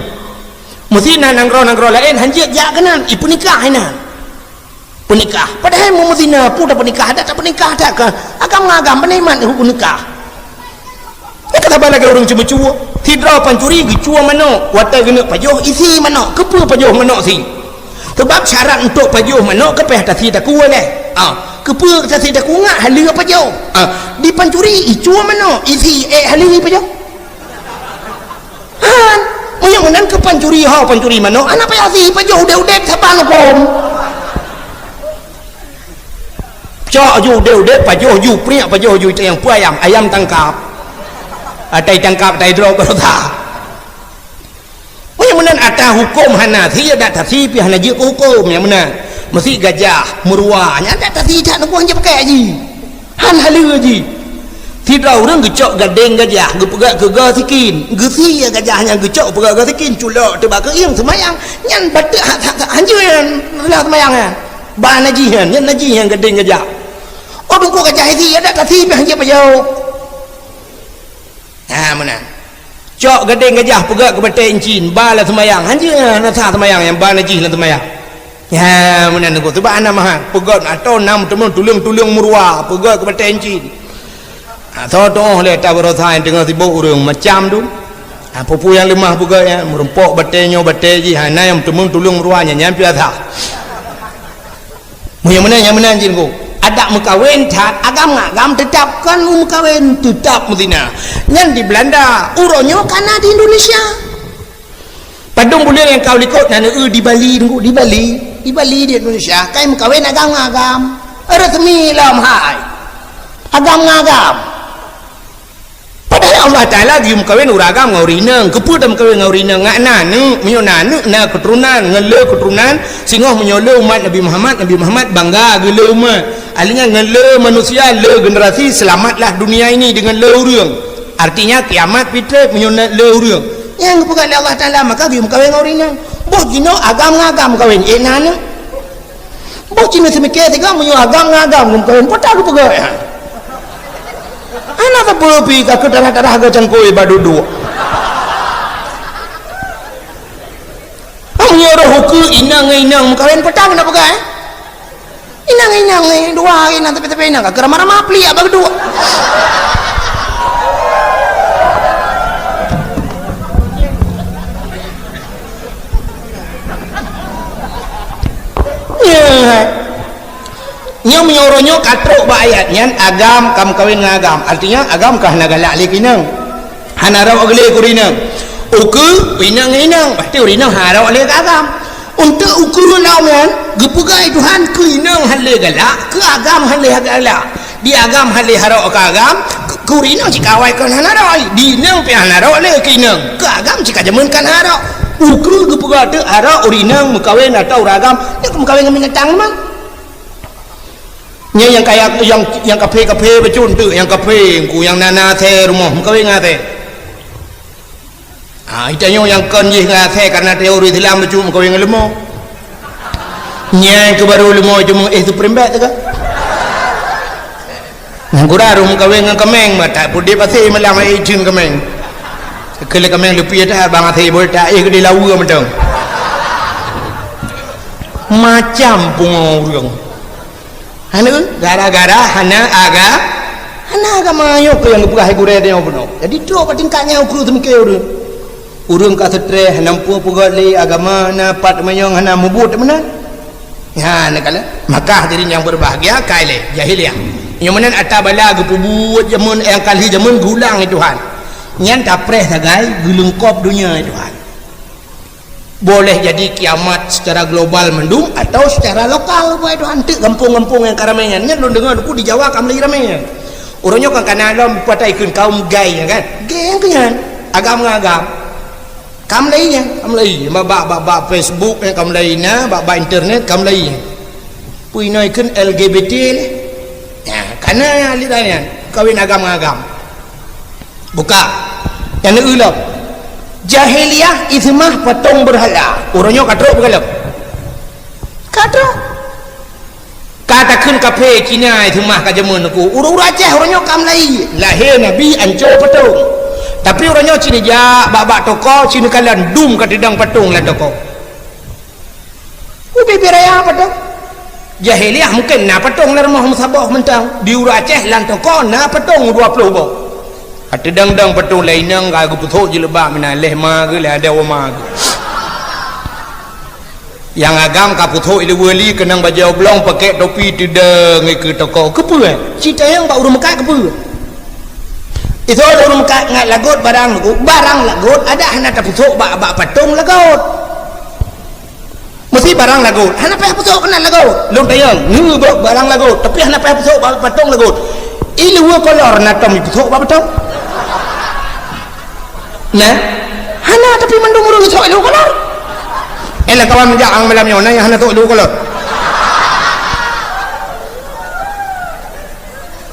Meusti na nanggroe-nanggroe laén han jeuet jak keunan, ipeunikah hinan. Peunikah. Padahai meumeutina peue tapeunikah, adak tapeunikah that keu agam ngon agam, peunikmat peunikah. Nyan ka saban lagée ureuëng ceumeucue. Sidroe pancuri geucue manok, watée geuneuk pajoh isi manok. Keupeue pajoh manok si? Sabab syarat untuk pajoh manok keupeh tasi takue lé. Ah, keupeue tasi takue ngat haleue pajoh? Ah, di pancuri icue manok, isi ék haleue pajoh. Han, meunyoe meunan keu pancuri ho, pancuri manok, hana payah si pajoh udeb-udeb saban huköm. Cok ju udeb-udeb, pajoh ju priek, pajoh ju teueng peue ayam, ayam tangkap. Atai tangkap, atai droe beurasa. Meunyoe meunan ata huköm hana si, adak tasi pih hana jeuet keu huköm nyang meunan. Meusi gajah, meuruwa, nyan adak tasi that neukuang jeuet pakai haji. Han haleue jih. Sidroe ureuëng geucok gadeng gajah, geupeugah keu goe sikin. Geusie gajah nyan geucok peugah goe sikin, culok teubak keu ieng seumayang. Nyan bateuk ha-, ha-, ha-, hanjeuet nyan, reulah seumayang nyan. Ba najih nyan, nyan najih nyan gadeng gajah. Oh, teungku gajah isi, adak tasi pih hanjeuet pajoh. Ha, meunan. Cok gadeng gajah peugah keu batée incin, ba lam seumayang. Hanjeuet nyan, rasa seumayang nyan, ba najih lam seumayang. Ya, meunan teungku. Teuba hana mahat. Peugét atau nam teumon tuleueng-tuleueng meuruwa. Peugét keu batée incin. Ha, soe tuoh lé ata baroesa nyang teungoh sibok ureuëng macam tu. Ha, peue-peue nyang leumah peugét nyan. Meurumpok batée nyoe batée jih. Ha, na nyang teumon tuleueng meuruwa nyan, nyan piasa. Meunyoe meunan, nyang meunan jih teungku. Adak meukawen that, agam ngon agam teutap kon meukawen, teutap meuzina. Nyan di Belanda. Uroe nyoe ka na di Indonesia. Padum buleuen nyang ka u likot na neu di Bali, Teungku, di Bali. Di Bali di Indonesia, kai meukawen agam ngon agam. Resmi lom hai. Agam ngon agam. Padahai Allah Taala geuyue meukawen ureueng agam ngon ureueng inong. Keupeue tameukawen ngon ureueng inong? Ngat na aneuk, meunyoe na aneuk, na keuturonan, ngon le keuturonan, singoh meunyoe le umat Nabi Muhammad, Nabi Muhammad bangga geule umat. Artinya ngon le manusia, le generasi, selamatlah dunia ini dengan le ureueng. Artinya kiamat pih treb meunyoe na le ureueng. Nyang geupeugah lé Allah Taala, maka geuyue meukawen ngon ureueng inong. Boh jinoe agam ngon agam meukawen, eh na aneuk. Boh cit meuseumiké sigoe meunyoe agam ngon agam geumeukawen, peue ta geupeugah nyan? Hana sapeue pih ka keutarah-tarah geucangkôi bak duek-duek. Meunyoe roh ukeue inong ngon inong meukawen, peue ta geupeugah, eh? Inong ngon inong, eh, dua inong tapi-tapi inong ka keu ramah-ramah pliek bak duek. Nyoe, nyoe meunyoe uroe nyoe ka trok bak ayat nyan, agam ka meukawen ngon agam. Artinya, agam ka hana galak lé keu inong. Hana rhot lé keu ureueng inong. Ukeue, inong ngon inong. Pasti ureueng inong hana rhot lé keu agam. Untuk ukeue lom nyan, geupeugah lé Tuhan keu inong hana lé galak, keu agam hana lé galak. Di agam hana lé harok keu agam, keu, keu ureueng inong cit ka awai kon hana rhot, di inong pih hana rhot lé keu inong, keu agam cit ka jameun kon hana rhot. Ukeue geupeugah teuk harok ureueng inong meukawen atau ureueng agam, nyan meukawen ngon binatang memang. Nyan nyang kaya, nyang, nyang kaphé-kaphé bacut teuk, nyang kaphé, Teungku, nyang na, na asèe rumoh, meukawen ngon asèe. Ha, geutanyoe nyang kon jih ngon asèe, karena tanyoe ureueng Islam bacut meukawen ngon leumo. Nyan keuh barô leumo cuma éh supreme bet teuka. Nyang kurang rhom meukawen ngon kaméng, bah that peuet deh pasi malam éh ijeuen kaméng. Keu lé kaméng leupie that bang asèe bol that éh keudéh laweue mantong. Macam pungo ureueng. Hana, gara-gara hana aga-, hana agama nyoe keuh nyang geupeugah gurèe tanyoe bunoe. Jadi trok bak tingkat nyan ukeue seumiké ureueng. Ureueng ka seutreh, hana muphom peugöt lé agama, na pat meunyoe hana mubuet meunan. Nyan na kala. Maka hadirin yang berbahagia, kai lé jahiliyah. Nyoe meunan ata bala geupeubuet jameun nyang ka lheueh jameun geulang lé Tuhan. Nyan tapreh sagai geuleungkop donya lé Tuhan. Boleh jadi kiamat secara global mandum atau secara lokal, buat itu anteuk gampông-gampông nyang ka ramé nyan. Nyan lôn deungoe Teungku di Jawa ka mulai ramé nyan. Uroe nyoe kan kana lom patai kheun kaum gay nyan kan. Gay nyang keu nyan. Agam ngon agam. Ka mulai nyan, ka mulai. Bak, bak, bak, bak Facebook nyan ka mulai na, bak, bak internet ka mulai nyan. Peue inoe kheun L G B T lé. Nyan, kana aliran nyan. Kawin agam ngon agam. Buka. Nyang neueu lom. Jahiliyah iseumah patong beurhala. Uroe nyoe ka trok beugalom. Ka trok. Ka takheun kaphé Cina iseumah ka jameun Teungku. Ureueng-ureueng Aceh uroe nyoe ka mulai. Lahé Nabi anco patong. Tapi uroe nyoe ci neujak bak-bak toko, ci neukalon dum ka teudong patong lam toko. Ubé-bé raya patong. Jahiliyah mungken na patong lam rumoh meusaboh mantong. Di ureueng Aceh lam toko na patong dua ploh boh. Ka teudong-dong patong lé inong ka geupeusok jilbab meunan lé ma geuh lé adoe ma geuh. Nyang agam ka peusok ileue li keunong bajèe oblong pakèk topi teudong keu toko. Keupeue? Ci tanyong bak ureueng meukat keupeue? Itu ureueng meukat ngat lagot barang lagot, barang lagot adak hana tapeusok bak, bak patong lagot. Meusti barang lagot. Hana payah peusok keunan lagot. Lôn tanyong, neu bak barang lagot, tapi hana payah peusok bak patong lagot. Ileue kolor na tom ipeusok bak patong? Nah, hana tapi mandum ureueng sok ileue kolor. Eh, lam kawan meujak ang malam nyoe na nyang hana sok ileue kolor.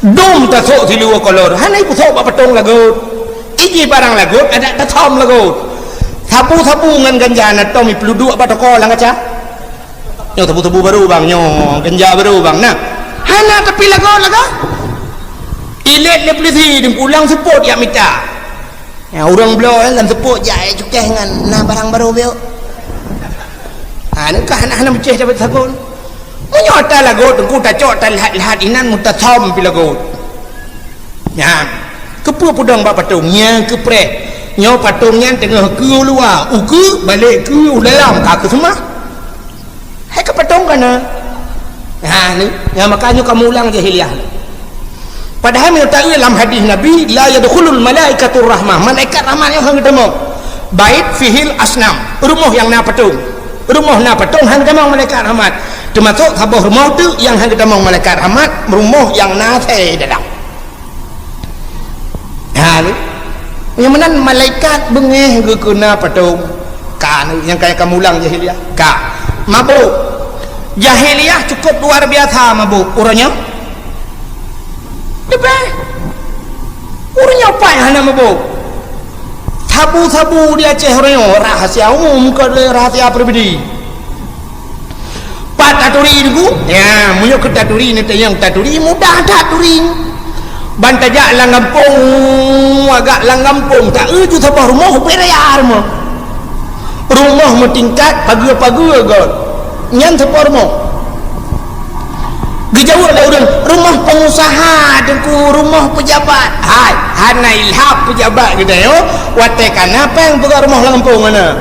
Dum tasok siluweue kolor, hana ipusok bak patong lagot. Iji barang lagot, adak tasom lagot. Sabu-sabu ngon ganja na tom ipluduek bak toko lam kaca. Nyoe sabu-sabu barô bang, nyoe ganja barô bang. Nah, hana tapi lagot-lagot. Ilét lé pulisi, dipulang seupôt jak mita. Ya, ureueng bloe lam seupôt jak, eh, cukéh ngon na barang barô beuh. Ha, nyan ka hana, hana meucéh dapat sagon. Meunyoe ata lagot, Teungku, tacok talhat-lhat inan meutasom pi lagot. Nyan, keupeue peudong bak patong? Nyan keupreh. Nyoe patong nyan teungoh keu u luwa, ukeue balek keu u dalam, ka keuseumah. Hai ka patong ka na. Ha, ni, nyang maka nyoe kamoe ulang jahiliyah. Padahai meunyoe taeu lam hadis Nabi, "La yadkhulul malaikatur rahmah." Malaikat rahmat nyoe hana geutamong. Bait fihil asnam, rumoh nyang na patong. Rumoh na patong han geutamong malaikat rahmat. Teumasok saboh rumoh teuk nyang han geutamong malaikat rahmat, rumoh nyang na asèe dalam. Ha, ni. Nyang meunan malaikat beungéh geukeue na patong. Ka, ni, nyang kaya kamulang jahiliyah. Ka. Mabôk. Jahiliyah cukup luar biasa mabôk. Uroe nyoe? Leubeh. Ureueng nyoe paih hana mabôk. Sabu-sabu di Aceh ureueng nyoe, rahasia umum, kon lé rahasia pribadi. Pat taturi Teungku? Ya, meunyoe keu taturi, neutanyong taturi, mudah that turi. Ban tajak lam gampông, agak lam gampông, taeu ju saboh rumoh, beda ya rumoh. Rumoh meutingkat, pageue-pageue göt. Nyan saboh rumoh. Geujaweueb lé ureueng, "Rumoh pengusaha, Teungku, rumoh pejabat." Hai, hana ilham pejabat geutanyoe, watèe ka na péng peugöt rumoh lam gampông hana.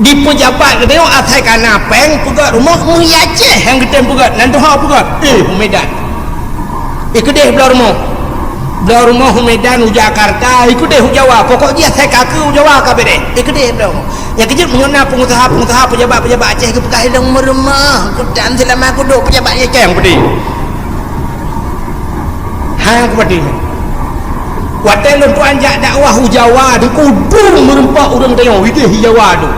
Di pejabat geutanyoe asai ka na péng peugöt rumoh, meuhi Aceh nyang geutem peugöt, nan tuha peugöt. Eh, u Medan. Eh, keudeh bloe rumoh. Bloe rumoh u Medan, u Jakarta, eh, keudeh u Jawa. Pokok jih asai ka keu u Jawa ka beudeh. Eh, keudeh bloe rumoh. Nyang keujeuet meunyoe na pengusaha-pengusaha, pejabat-pejabat Aceh geupeugah ilong meureumah, kutan seulama kudok pejabat nyang kém putih. Ha, kupatéh. Watèe lôn tuan jak dakwah u Jawa, di kudung meureumpok ureueng tanyoe, ideh Jawa tu.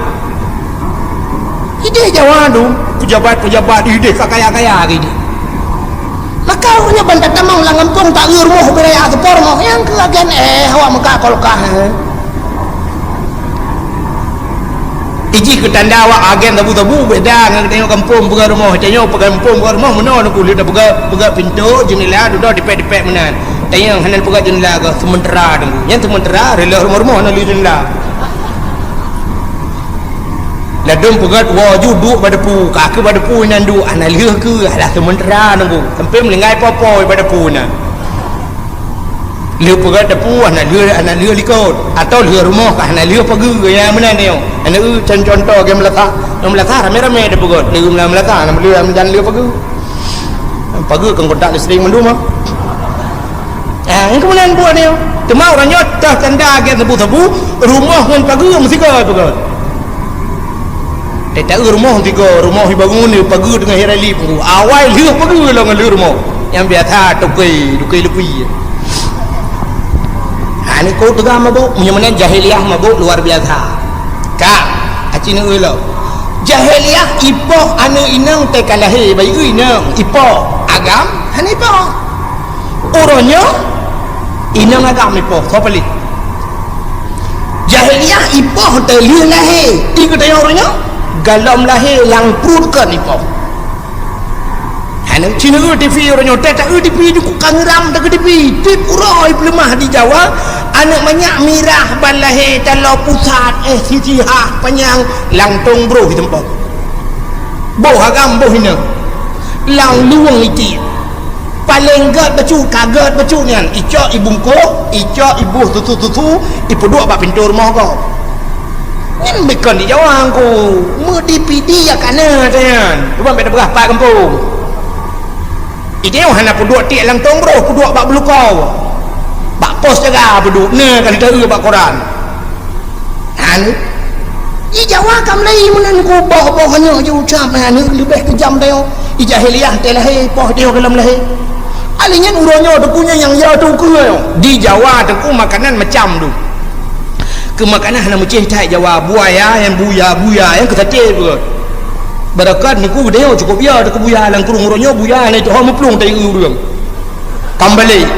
Ideh Jawa tu, pejabat-pejabat ideh ka kaya-kaya lagèe nyan. Maka ureueng nyan ban tatamong lam gampông, taeu rumoh, beuraya seupôt rumoh, nyang keu agen, eh, awak meuka kolkah, eh. Ijih keu tanda awak agen sabu-sabu, beda ngon tanyoe gampông peugah rumoh. Tanyoe peugah gampông peugah rumoh, meunoe Teungku, lheueh tapeugah, peugah pintoe, jeundela, dudoe dipèk-dipèk meunan. Tanyoe hana peugah jeundela, peugah seumeuntara Teungku. Nyan seumeuntara, reuloh rumoh-rumoh hana lheueh jeundela. Ladôm peugöt woe ju duek bak depu, ka keuh bak depu inan duek, hana lheueh keuh, alah seumeuntara Teungku. Sampoe meuninggai po-po bak depu inan. Lheueh peugöt depu, hana lheueh, hana lheueh likot. Atau lheueh rumoh ka hana lheueh pageue, ya meunan nyoe. Hana eu con-, contoh lagèe meulasah. Nyoe meulasah ramé-ramé tapeugöt. Lheueh meulasah, hana lheueh, hana lheueh pageue. Pageue keu kontak listrik mandum, ah. Ah, nyang keumudian buet nyoe. Teuma uroe nyoe teuh tanda lagèe sabu-sabu, rumoh ngon pageue meusigoe peugöt. Teuta rumoh meusigoe, rumoh ibangun, pageue teungoh irali peue. Awai lheueh pageue lom ngon lheueh rumoh. Nyang biasa toke, toke lupi. Ha, nyoe keu teuga mabök, meunyoe meunan jahiliyah mabök luar biasa. Ka, aci neueu lom. Jahiliyah ipoh aneuk inong teuka lahé, bayeue inong ipoh, agam hana ipoh. Uroe nyoe inong agam ipoh, soe paléh? Jahiliyah ipoh teuh lheueh lahé, di geutanyoe uroe nyoe golom lahé lam pruet kon ipoh. Aneuk ci neueu TV uroe nyoe, teuta eu TV duku ka ngeuram teuka TV. Tiep uroe peuleumah di Jawa, aneuk manyak mirah ban lahé taloe pusat, eh, sisi hah panyang, langtong broh iteumpok. Boh agam boh inong. Lam luwang itiek. Paleng gèt bacut, ka gèt bacut nyan, icok ibungkôh, icok iboh susu-susu, ipeuduek bak pintoe rumoh gob. Nyan bukon di Jawa Teungku, meu-DVD ya ka na nyan. Cuba bèk tapeugah pat gampông. Idéh hana peuduek tiek lam tong broh, peuduek bak beulukau. Bak pos jaga peuduek, na ka lheueh taeu bak koran. Nyan, di Jawa ka mulai meunan ku boh-boh nyoe jiucap, nyan leubeh keujam tanyoe. Di jahiliyah teuh lahé, poh teuh golom lahé. Alèh nyan uroe nyoe Teungku nyan nyang ya Teungku nyoe. Di Jawa Teungku makanan macam tu. Keu makanan hana meucéh that Jawa, buya, nyang buya, buya, nyang keu saté peugöt. Beureukat Teungku geutanyoe cukôp ya, Teungku buya lam krueng uroe nyoe buya na itu ho meuplueng tai ureueng. Pambalé.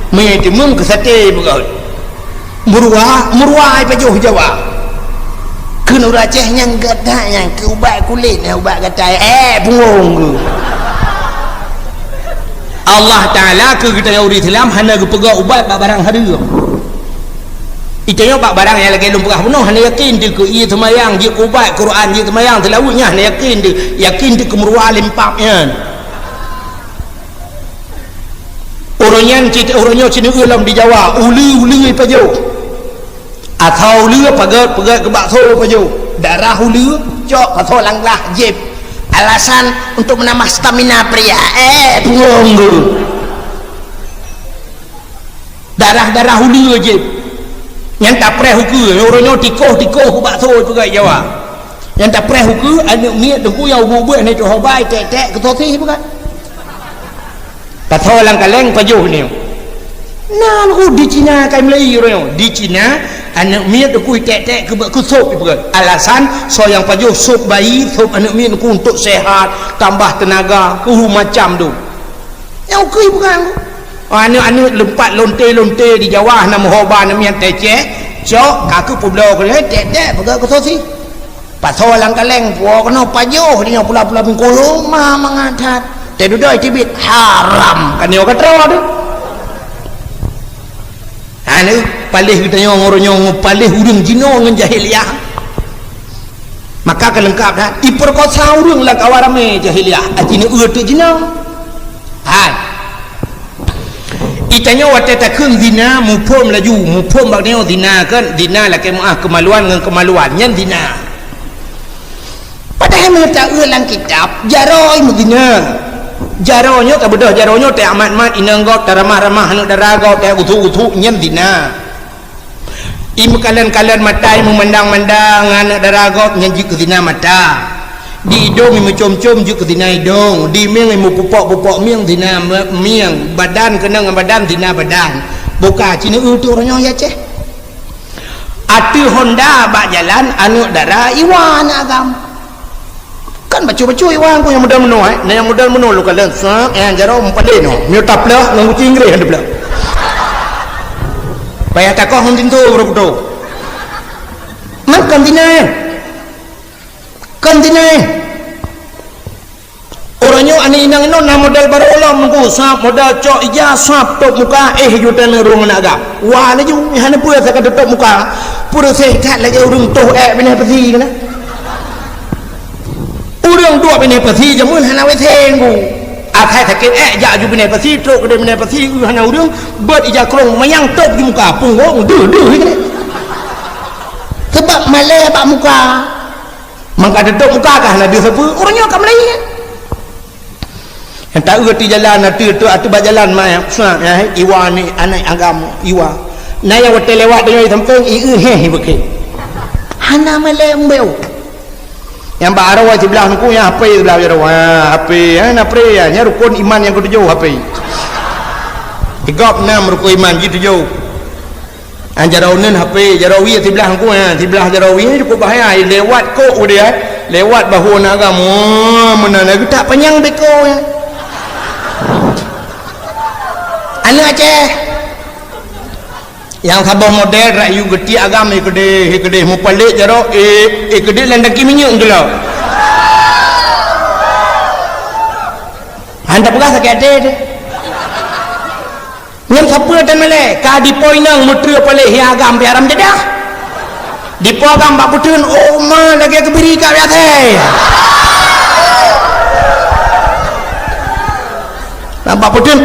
Meuitimeueng keu saté peugöt. Meuruwa, meuruwa ipajoh Jawa. Keu ureueng Aceh nyang gata nyang keu ubat kulét, nyang ubat gatai, eh, punggong keu. Allah Taala keu geutanyoe ureueng Islam hana geupeugah ubat bak barang hareuem. Itanyoe bak barang nyang lagèe lôn peugah bunoe hana yakin teuh keu ié seumayang, jeuet keu ubat Quran, jeuet seumayang seulaweuet nyan hana yakin teuh, yakin teuh keu meuruwa lempap nyan. Uroe nyan cit, uroe nyoe ci neueu lom di Jawa, uleue-uleue ipajoh. Asoe uleue peugöt-peugöt keu bakso ipajoh. Darah uleue cok pasoe lam glah jieb. Alasan untuk menambah stamina pria. Eh, punggong keu. Darah-darah uleue jieb. Nyang tapreh ukeue, uroe nyoe tikoh-tikoh bak sôi peugah Jawa. Nyang tapreh ukeue, aneuk miet teungku nyang ubeut-ubeut hana teuhobai, tek-tek keu sosis peugah. Pasoe lam kaleng pajoh nyoe. Na lagèe di Cina kai meulai uroe nyoe. Di Cina, aneuk miet teungku tek-tek keu, keu sop peugah. Alasan, soe nyang pajoh sop bayi, sop aneuk miet teungku untuk sehat, tambah tenaga, keu macam tu. Nyang ukeue peugah. Aneuk-aneuk leumpat lonte-lonte di Jawa hana meuhoba aneuk miet tecek, cok ka keu peubloe keuleh tek-tek peugah keu sosis. Pasoe lam kaleng puwoe keunoe pajoh di nyoe pula-pula bingkôh lom ma mangat that. Teududoe teubiet haram kan nyoe ka troe tu. Ha, ni paléh geutanyoe ngon uroe nyoe, paléh ureueng jinoe ngon jahiliah. Maka ka leungkap that, ipeurkosa ureueng lam kawan ramé jahiliah, aci neu-eu teuk jinoe. Hai. Itanyoe watèe takheun zina, muphom laju, muphom bak nyoe zina kan, zina lakèe meu'ah keumaluan ngon keumaluan, nyan zina. Padahai meunyoe ta-eu lam kitab, jaroe meuzina. Jaroe nyoe ka beudôh, jaroe nyoe teuamat-mat inong gob, taramah-ramah aneuk dara gob, teugusu-gusu, nyan zina. Imeukalon-kalon mata, imeumandang-mandang aneuk dara gob, nyan jeuet keu zina mata. Di idong imeucom-com jeuet keu zina idong, di mieng imeupupok-pupok mieng zina me-, mieng, badan keunong ngon badan zina badan. Buka ci neu-eu teuk uroe nyoe ya ceh. Ateueh honda bak jalan aneuk dara iwa aneuk agam. Kan bacut-bacut iwa ku nyang model meunoe, eh. Nah nyang model meunoe lôn kalon, sep, eh, jaroe meupadé noh. Miyueb tapleuh ngon guci Inggréh tapleuh. Payah takoh ngon tinto baru kuto. Nah, kon zina, eh. Kon zina, eh. Uroe nyoe aneuk inong inoe na model barô lom ku, sab model cok ija, sab tôp muka, eh, juta neurung aneuk agam. Wah, laju, eh, hana peue asai ka teutôp muka. Peureuseh that lagèe ureueng toh ék binéh peusi keunan. Ureueng duek binéh peusi jameun hana W C ku. Asai sakét ék jak aju binéh peusi, trok keudéh binéh peusi, eu hana ureueng, beuet ija krông manyang tôp di muka, punggong deuh-deuh keunan. Sabab malèe bak muka. Mangka teutôp muka ka hana deuh sapeue, ureueng nyoe ka meulayeue. Nyang ta-eu ateueh jalan, ateueh, ateueh, ateueh bak jalan, ma, ya, iwa ni, aneuk agam, iwa. Na nyang watèe lewat deungon sampéng, i-eu héh, i beuke. Hana malèe umbeu. Nyang bak aroe siblah nuku, nyang hapé siblah jaroe, ha, hapé, ha, na pré, ya, nyan rukon iman nyang keutujôh, hapé. Sigop nam rukon iman, jitujôh. Ah, jaroe uneun hapé, jaroe wie siblah ngku, ah, siblah jaroe wie cukup bahaya. Lewat kok udeh, eh. Lewat bahu aneuk agam. Oh, meunan lagèe tak panyang beko, ya. Aneuk Aceh. Nyang saboh model rak yue geutiek agam, eh, keudeh, eh, keudeh mupalek jaroe, eh, eh, keudeh lam daki minyeuk geulok. Han tapeugah sakét até teuh. Nyan sapeue tan malèe, ka dipo inong meuteue paléh hi agam pih haram jadah. Dipo agam bak peuteun, oh ma lagèe keubiri ka biasa. Nah, bak peuteun,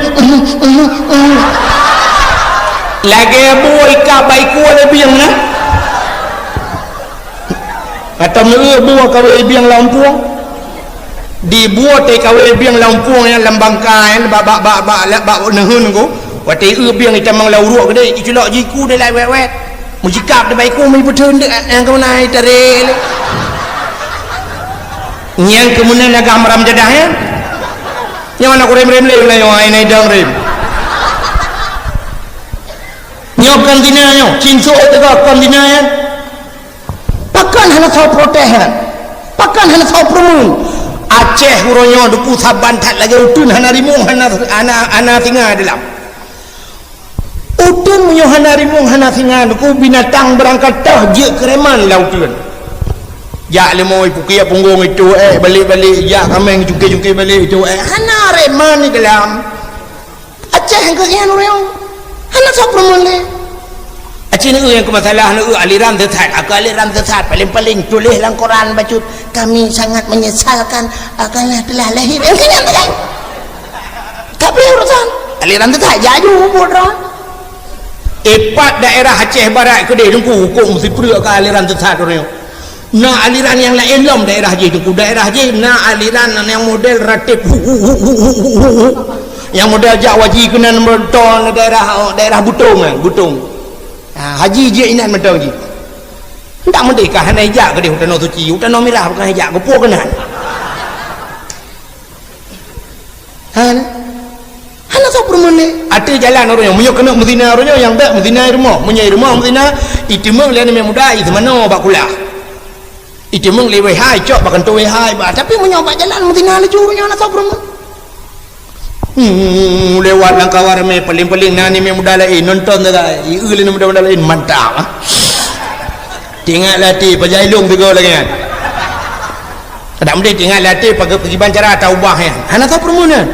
lagèe bue ikab bak ikue lé bieng na. Atau meu'eu bue kawé bieng lam puang. Di bue teuh kawé bieng lam puang nyan lam bangka nyan bak, bak, bak, bak, bak neuheun ku. Watèe eu bieng itamong lam uruek keudeh, iculok jiku deh lai wet-wet. Meusikap deh bak iku meuipeutreun deh, nyang keumeuna itarek lé. Nyang keumeuna nagah maram jadah nyan. Nyoe aneuk ureueng rem lé meulayeue ai nai dang rem. Nyoe kon zina nyoe, cinsok teuka kon zina nyan. Pakon hana soe protes nyan? Pakon hana soe peureumeun? Aceh uroe nyoe duku saban that lagèe uteuen hana rimueng, hana, hana, hana singa di lam. Uteuen meunyoe hana rimueng, hana singa, duku binatang beurangkat toh jeuet keu reman lam uteuen. Jak leumo ipukiek punggong itu, eh, balek-balek, jak kaméng cungke-cungke balek itu, eh, hana reman di dalam. Aceh nyang keu nyan ureueng. Hana soe peureumeun lé. Aci neu-eu nyang keu masalah neu-eu aliran sesat. Aku aliran sesat, paléng-paléng tuléh lam koran bacut, "Kami sangat menyesalkan, ah, karena telah lahir." Nyang keu nyan sagai. Ka pih urusan. Aliran sesat, jak aju buet droe. Ipat daerah Aceh Barat keudeh teungku hukôm sipreuk ka aliran sesat ureueng. Na aliran nyang laén lom daerah jih teungku. Daerah jih na aliran nyang model rateb hu, hu, hu. Nyang model jak waji keunan meureuntol daerah, daerah Butong kan, Butong. Ha, haji jeuet inan mantong jih. Ndak meudeh ka hana ijak keudeh u Tanoh Suci, u Tanoh Mirah bukan ijak, geupuwoe keunan. Ha, nah. Hana soe peureumeun lé. Ateueh jalan ureueng nyoe, meunyoe keuneuk meuzina ureueng nyoe, nyang bèk meuzina i rumoh. Meunyoe i rumoh meuzina, iteumeung lé aneuk muda, iseumanoe bak kulah. Iteumeung lé W H, icok bak kantô W H, iba. Tapi meunyoe bak jalan meuzina laju, nyoe hana soe peureumeun. Hmm, lewat lam kawan ramé, paléng-paléng na aneuk muda laén nonton sagai. Ieu lé aneuk muda-muda laén, mantap, ah. Teuingat lé até, pajan ilong sigoe lagèe nyan. Adak meudeh teuingat lé até, pagi-, pakriban cara taubah nyan. Hana soe peureumeun nyan.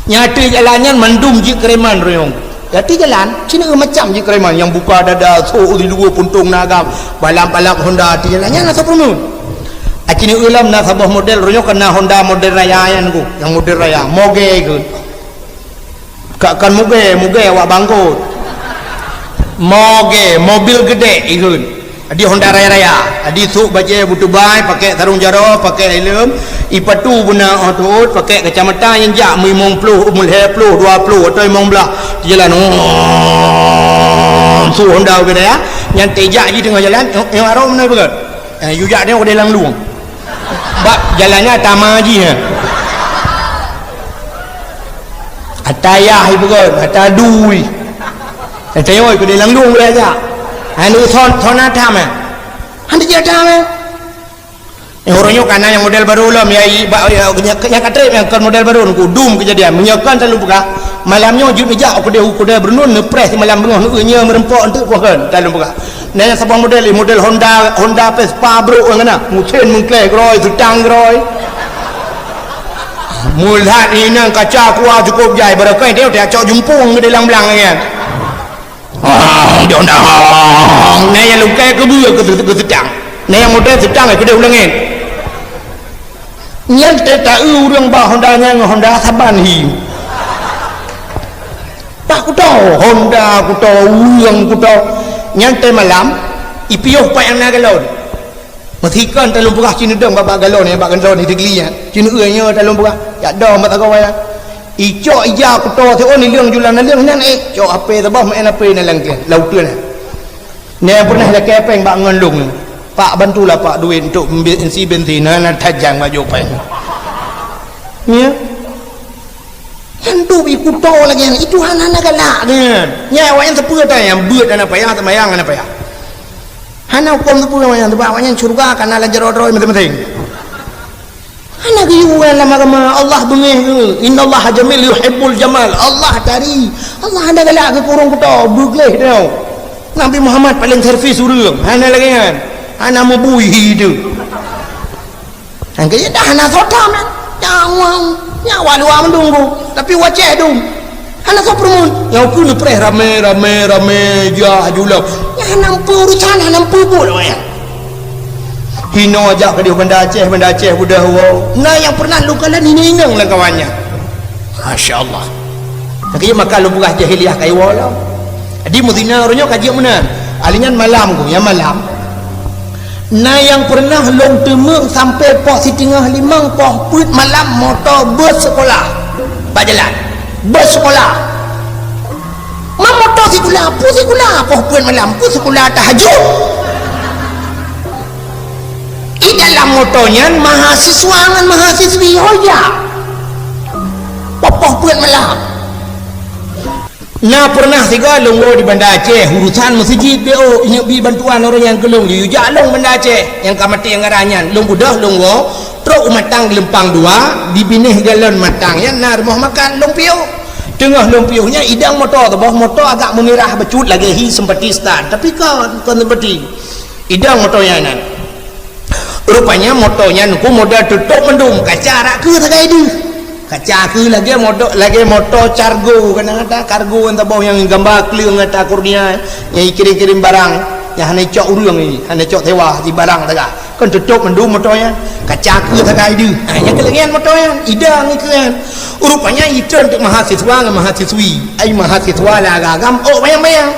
Nyang ateueh jalan nyan mandum jeuet keureman royong. Di ateueh jalan, sineuk macam jeuet keureman, nyang buka dada, sôk di luwa puntông na agam, balap-balap Honda ateueh jalan nyan hana soe peureumeun. Aci ni ulam na saboh model, roh nyoe kan na Honda model raya nyan ku, nyang model raya, mogè ikheun. Ka, kan mogè, mogè awak bangkot. Mogè, mobil geudek ikheun. Adi Honda raya-raya, adi sôk bajèe butubai, pakèk sarông jaroe, pakèk helm, ipatu beuna 'oh teuôt, pakèk kacamata nyang jak meulimong ploh, meulhèe ploh, dua ploh atau limong blah. Jalan, oh, su Honda ubé raya, nyan tejak jih teungoh jalan, nyoe, nyoe arông meunan beugèt. Eh, yue jak nyoe keudéh lam lueng. Bak jalan nyan ata ma jih, eh. Ata yah ipeugöt, ata dui. Ata yoi keudéh lam lueng boleh jak. Hai, nu thon, thon ata mah. Han dijak ata mah. Eh, ureueng nyoe kana nyang model barô lom, ya, i, ba, ya, nyang, nyang ka trép nyang kon model barô, nungku dum keujadian. Meunyoe kon talôn peugah, malam nyoe jeuet neujak u keudéh, u keudéh Beureunon, neupreh simalam beungoh, neueu nyoe meureumpok eunteuk poh kon, talôn peugah. Na nyang saboh model, model Honda, Honda Vespa brôk nyang na, meusén meungkleh keurôi, seutang keurôi. Meulat inong kaca kuah cukôp jai, barokon teuh, teuh cok jumpung keudéh lam blang nyan. Ah, di Honda. Na nyang lungkai keubeue keu, keu seutang. Na nyang model seutang keudéh u langét. Nyan teuh taeu ureueng bak Honda nyan ngon Honda saban hi. Bak kuto, Honda kuto, ureueng kuto. Nyan teuh malam, ipiôh pat nyang na galon. Meusikon talôn peugah cineudong bak, bak galon nyan, bak galon nyan, teugeuli nyan. Cineue nyoe talôn peugah, jak dong bak sagoe nyan. Icok ija kuto siôn ileueng julan naleueng nyan, eh, cok H P saboh, meu'en H P naleueng keu, lam uteuen nyan. Nyan pernah lakèe péng bak ngon lôn. "Pak, bantulah, Pak, duit untuk mbe-, isi bensin, na, na tajang bak jopeng." Nyan. Nyan duek i kuto lagèe nyan, itu hana, hana galak nyan. Nyan awaknyan sapeue ata nyang beuet hana payah, seumayang hana payah. Hana huköm sapeue awaknyan, sabab awaknyan syeuruga ka na lam jaroe droe maséng-maséng. Hana geuyue lam agama, Allah beungéh geuh. "Innallaha jamil yuhibbul jamal." Allah tari. Allah hana galak keu ureueng kuto, beugleh teuh. Nabi Muhammad paléng servis ureueng, hana lagèe nyan. Hana meubui hi teuh. Nyang keu dah hana soe tham nyan. Nyang, nyang awak luwa meudong, tapi u Aceh dum. Hana soe peureumeun. Nyang keu neupreh ramé, ramé, ramé, jah, julok. Nyang hana meupeu urusan, hana meupeu buet awaknyan. Hinoe jak keudéh Banda Aceh, Banda Aceh beudôh woe. Na nyang pernah lôn kalon inong-inong lam kawan nyan. Masya Allah. Lagèe maka lôn peugah jahiliyah ka iwoe lom. Jadi meuzina uroe nyoe ka jeuet meunan. Ahli nyan malam ku, nyang malam. Na nyang pernah lôn teumeung sampoe poh siteungoh limong poh peuet malam moto bus sekolah bak jalan. Bus sekolah. Ma moto sikula, peue sikula poh peuet malam, peue sikula tahajud. Di dalam moto nyan mahasiswa ngon mahasiswi ho jak. Poh-poh peuet malam. Na pernah sigoe lôn woe di Banda Aceh, urusan meuseujid B O, inyoe bi bantuan ureueng nyang keu lôn, yue jak lôn Banda Aceh, nyang ka maté anggaran nyan, lôn beudôh lôn woe, trok u Matang Geulumpang dua, di binéh galon Matang nyan na rumoh makan, lôn piôh. Teungoh lôn piôh nyan, idang moto teuh, boh moto agak meumirah bacut lagèe hi seumpati start, tapi kon, kon seumpati. Idang moto nyan nan. Rupanya moto nyan ku model tutôp mandum, kaca rak keu sagai deuh. Kaca keu lagèe moto, lagèe moto cargo, kadang ata kargo nyan saboh nyang gamba kleueng ata kurnia, nyang ikirém-kirém barang, nyang hana icok ureueng, hana icok sewa, di barang sagai. Kan tutôp mandum moto nyan, kaca keu sagai deuh. Ha, nyang keu lagèe nyan moto nyan, idang ikeu nyan. Rupanya itreun teuk mahasiswa ngon mahasiswi. Ai mahasiswa lah agam-agam, ôk bayang-bayang.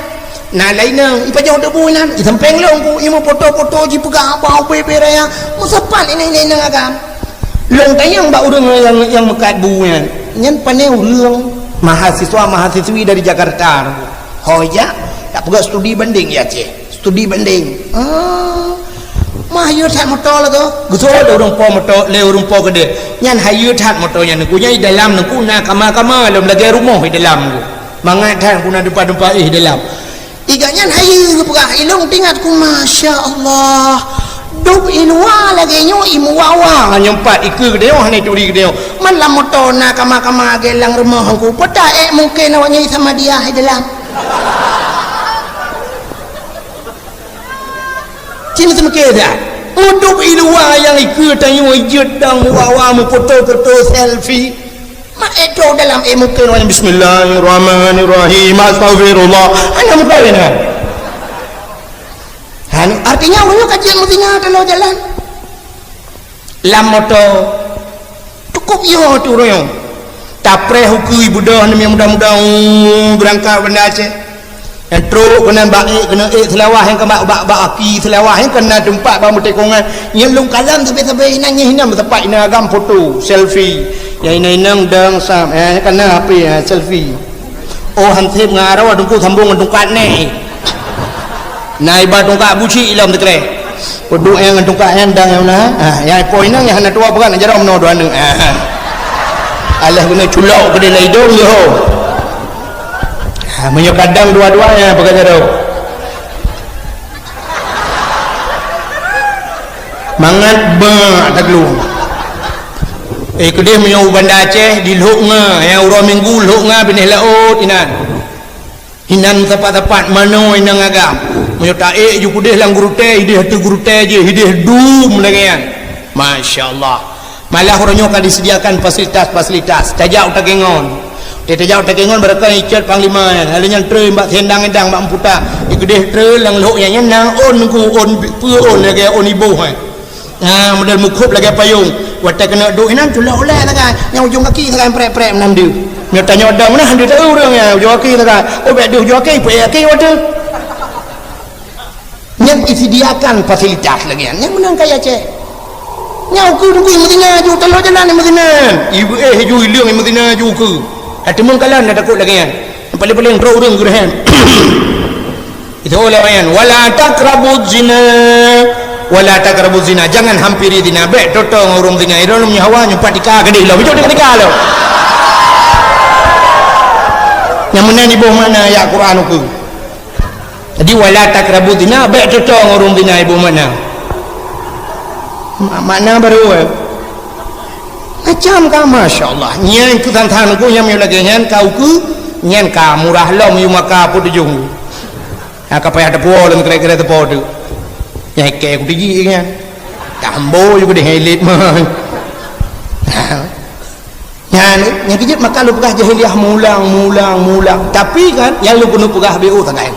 Na laén nyan, ipajoh debu nyan, isampéng lôn ku, imeupoto-poto jipeugah haba ubé-ubé raya, meusapat inong-inong agam. Lôn tanyong bak ureueng nyang, nyang meukat bu nyan, nyan pané ureueng mahasiswa-mahasiswi dari Jakarta. Ho jak, Tak peugah studi banding ya, Ceh. Studi banding. Ah. Mah hayeu that moto lah tu. Geusol lé ureuëng po moto, lé ureuëng po keudeh. Nyan hayeu that moto nyan, Teungku. Nyan i dalam, Teungku, na kama-kama lom lagée rumoh i dalam, Teungku. Mangat that, Teungku, na dumpa-dumpa éh i dalam. I gobnyan hayeu geupeugah, ilong teuingat, Teungku, masya Allah. Dub i luwa lagée nyoe, i muwa-wa nyoe pat, i keue geutanyoe hana turi geutanyoe. Man lam moto na kama-kama lagée lam rumoh, Teungku. Peue ta ék mungken awaknyan i Samadiyah i dalam. Cina seumike dah. Udub i luwa nyang i keue tanyoe jeuet dang muwa-wa, meufoto-foto, selfie. Mak ék troh dalam, ék mungken awaknyan, "Bismillahirrahmanirrahim, astaghfirullah." Hana mungken, nah. Hana, artinya ureuëng nyoe ka jeuet meuzina teuloh jalan. Lam moto, cukup yo tu ureuëng. Tapreh ukeue beudôh namiet muda-muda, uh, beurangkat Banda Aceh. Nyang trok keunan bak ék, keunan ék Seulawah nyang ka bak, bak, bak aki Seulawah nyang keunan teumpat bak meutekongan. Nyang lôn kalon sabe-sabe inan, nyang inan meusapat inan agam foto, selfie. Nyang inan-inan dang sam, eh, nyang keunan H P, eh, selfie. Oh, hanseb ngon arah Teungku sambong ngon tungkat neh. Na iba tungkat buci ilom teukreh. Uduk nyang ngon tungkat nyang dang nyang na. Ha, nyang ipo inong nyang hana tuha peugah na jaroe meunoe dua aneuk. Ha, ha. Alah guna culok keudeh lam idong yo. Ha, meunyoe kadang dua-dua nyang peugah jaroe. Mangat bak taglung. Eh, keudeh meunyoe u Banda Aceh, di Lhok Nga, nyang uroe Minggu Lhok Nga binéh laôt inan. Inan sapat-sapat manoe inong agam. Meunyoe taék ju keudeh lam gurutée, ideh ateueh gurutée jih, ideh dum lagée nyan. Masya Allah. Malah uroe nyoe ka disediakan fasilitas-fasilitas. Tajak u Takengon. Tajak u Takengon barokon icot panglima nyan. Lalu nyan treun bak siendang-endang bak meuputa. Di keudeh treun lam lhok nyan, nyan na ôn ku, ôn peue ôn lagée ôn iboh, eh. Ha, model meukhôb lagée payong. Watée keuneuk duek inan, culok ulée sagai. Nyang ujong gaki sagai prek-prek meunan deuh. Nyoe tanyoe dong meunan deuh taeu ureuëng nyan, ujong gaki sagai. Oh, bék deuh ujong gaki, peuék gaki watée. Nyan disediakan fasilitas lagée nyan. Nyan meunan kaya Aceh. Nyan ukeue Teungku meuzina ju, taloe jalan meuzina. Ibu éh ju ileueng meuzina ju ukeue. Ka teumeung kalon dah takot lagée nyan. Paléng-paléng droe ureuëng geureuhem. Itu ulama nyan, "Wala taqrabuz zina, wala taqrabuz zina." Jangan hampiri zina. Bék toe-toe ngon ureuëng zina. Irôn nyoe hawa nyoe pat tika keudeh lom. Ijok tika lom. Nyang meunan iboh makna ayat Quran ukeue. Jadi, "Wala taqrabuz zina", bék toe-toe ngon ureuëng zina iboh makna. Ma-, makna baru, eh. Macam ka, masya Allah. Nyan keu than-than ku nyang meunyoe lagée nyan ka ukeue, nyan ka murah lom yue maka po tujong. Ha, ka payah teupuo lom kira-kira teupo tu. Nyang ikée ku tiji nyan. Tambo ju keudeh hilit mah. Nyan, nyang keujeuet maka lôn peugah jahiliyah mulang, mulang, mulang. Tapi kan, nyang lôn keuneuk peugah B O sagai.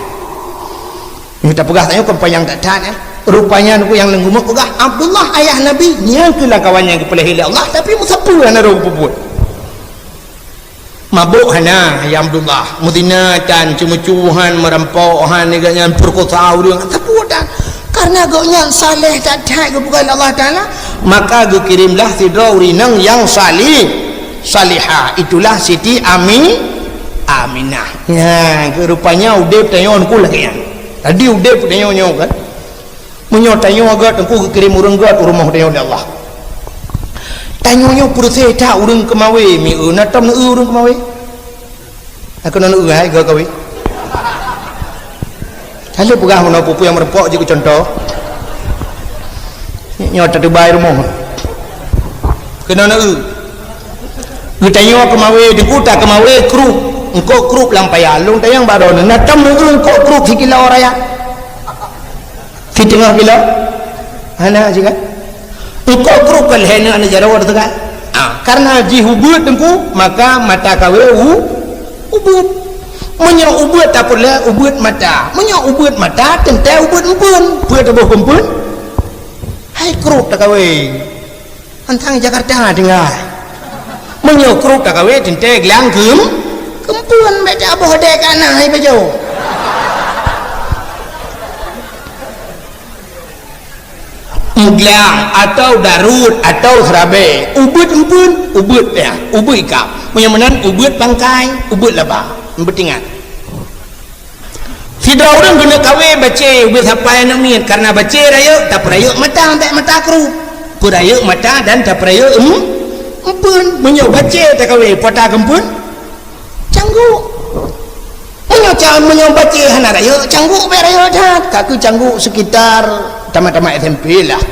Nyoe tapeugah tanyoe kon panyang that-that, eh. Rupanya nuku nyang lôn keuneuk peugah, Abdullah ayah Nabi, nyan keuh lam kawan nyang geupeulahé lé Allah, tapi meusapeue hana roh geupeubeuet. Mabök hana, ya Abdullah. Meuzina tan, ceumeucue han, meurampok han, nyan peurekosa ureuëng, sapeue tan. Karena gobnyan saleh that-that geupeugah lé Allah Taala, maka geukirimlah sidroe ureuëng inong nyang salih, salihah. Itulah Siti Ami, Aminah. Nyan, rupanya udeb tanyoe nuku lagée nyan. Jadi udeb tanyoe nyoe kan. Meunyoe tanyoe gét, Teungku geukirém ureuëng gét u rumoh tanyoe lé Allah. Tanyoe nyoe peureuséh that ureuëng keumawé, mieu na tom neu ureuëng keumawé. Aku na neu hai gét kawé. Hana peugah meunoe peue-peue nyang meureumpok jeuet keu cuntoh. Nyoe tatubai rumoh. Keunoe neu. Geutanyoe keumawé, Teungku ta keumawé krup. Eungkôt krup lam paya. Lôn tanyong baroe neu, na tom neu eungkôt krup sikilo raya. Siteungoh kilo? Hana cit kan? Eungkôt krup ka lhée neu aneuk jaroe teuka. Ah, karena jih ubeuet Teungku, maka mata kawé u-, ubeuet. Meunyoe ubeuet tapeureulée ubeuet mata. Meunyoe ubeuet mata, teuntée ubeuet eumpeuen. Peue teuboh keu eumpeuen? Hai krup takawé. Antang Jakarta tinggai. Meunyoe krup takawé teuntée glang keum-, keumpeuen bék taboh dek ka na hai pajoh. Glang atau darut atau seurabe, ubeuet eumpeuen, ubeuet ya, ubeuet ikab. Meunyoe meunan ubeuet pangkai, ubeuet laba. Beutingat. Sidroe ureuëng keuneuk kawé bacé ubé sapai aneuk miet, karena bacé rayeuk, tapeurayeuk mata, bèk mata krup. Peurayeuk mata dan tapeurayeuk em-, empeuen. Meunyoe bacé takawé, pota keumpeuen? Cangguk. Meunyoe ca-, meunyoe bacé hana rayeuk, cangguk bèk rayeuk that. Ka keuh cangguk sekitar tamat-tamat S M P lah.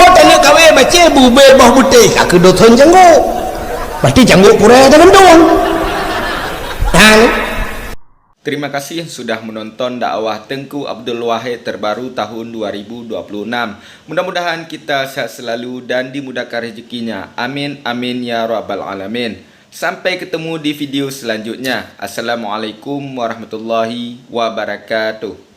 Oh, taneuk kawé bacé bubé boh butéh, ka keuh dosen cangguk. Berarti cangguk purée teugantung. Kan? Terima kasih sudah menonton dakwah Teuku Abdul Wahid terbaru tahun dua ribu dua puluh enam. Mudah-mudahan kita sehat selalu dan dimudahkan rezekinya. Amin, amin, ya rabbal alamin. Sampai ketemu di video selanjutnya. Assalamualaikum warahmatullahi wabarakatuh.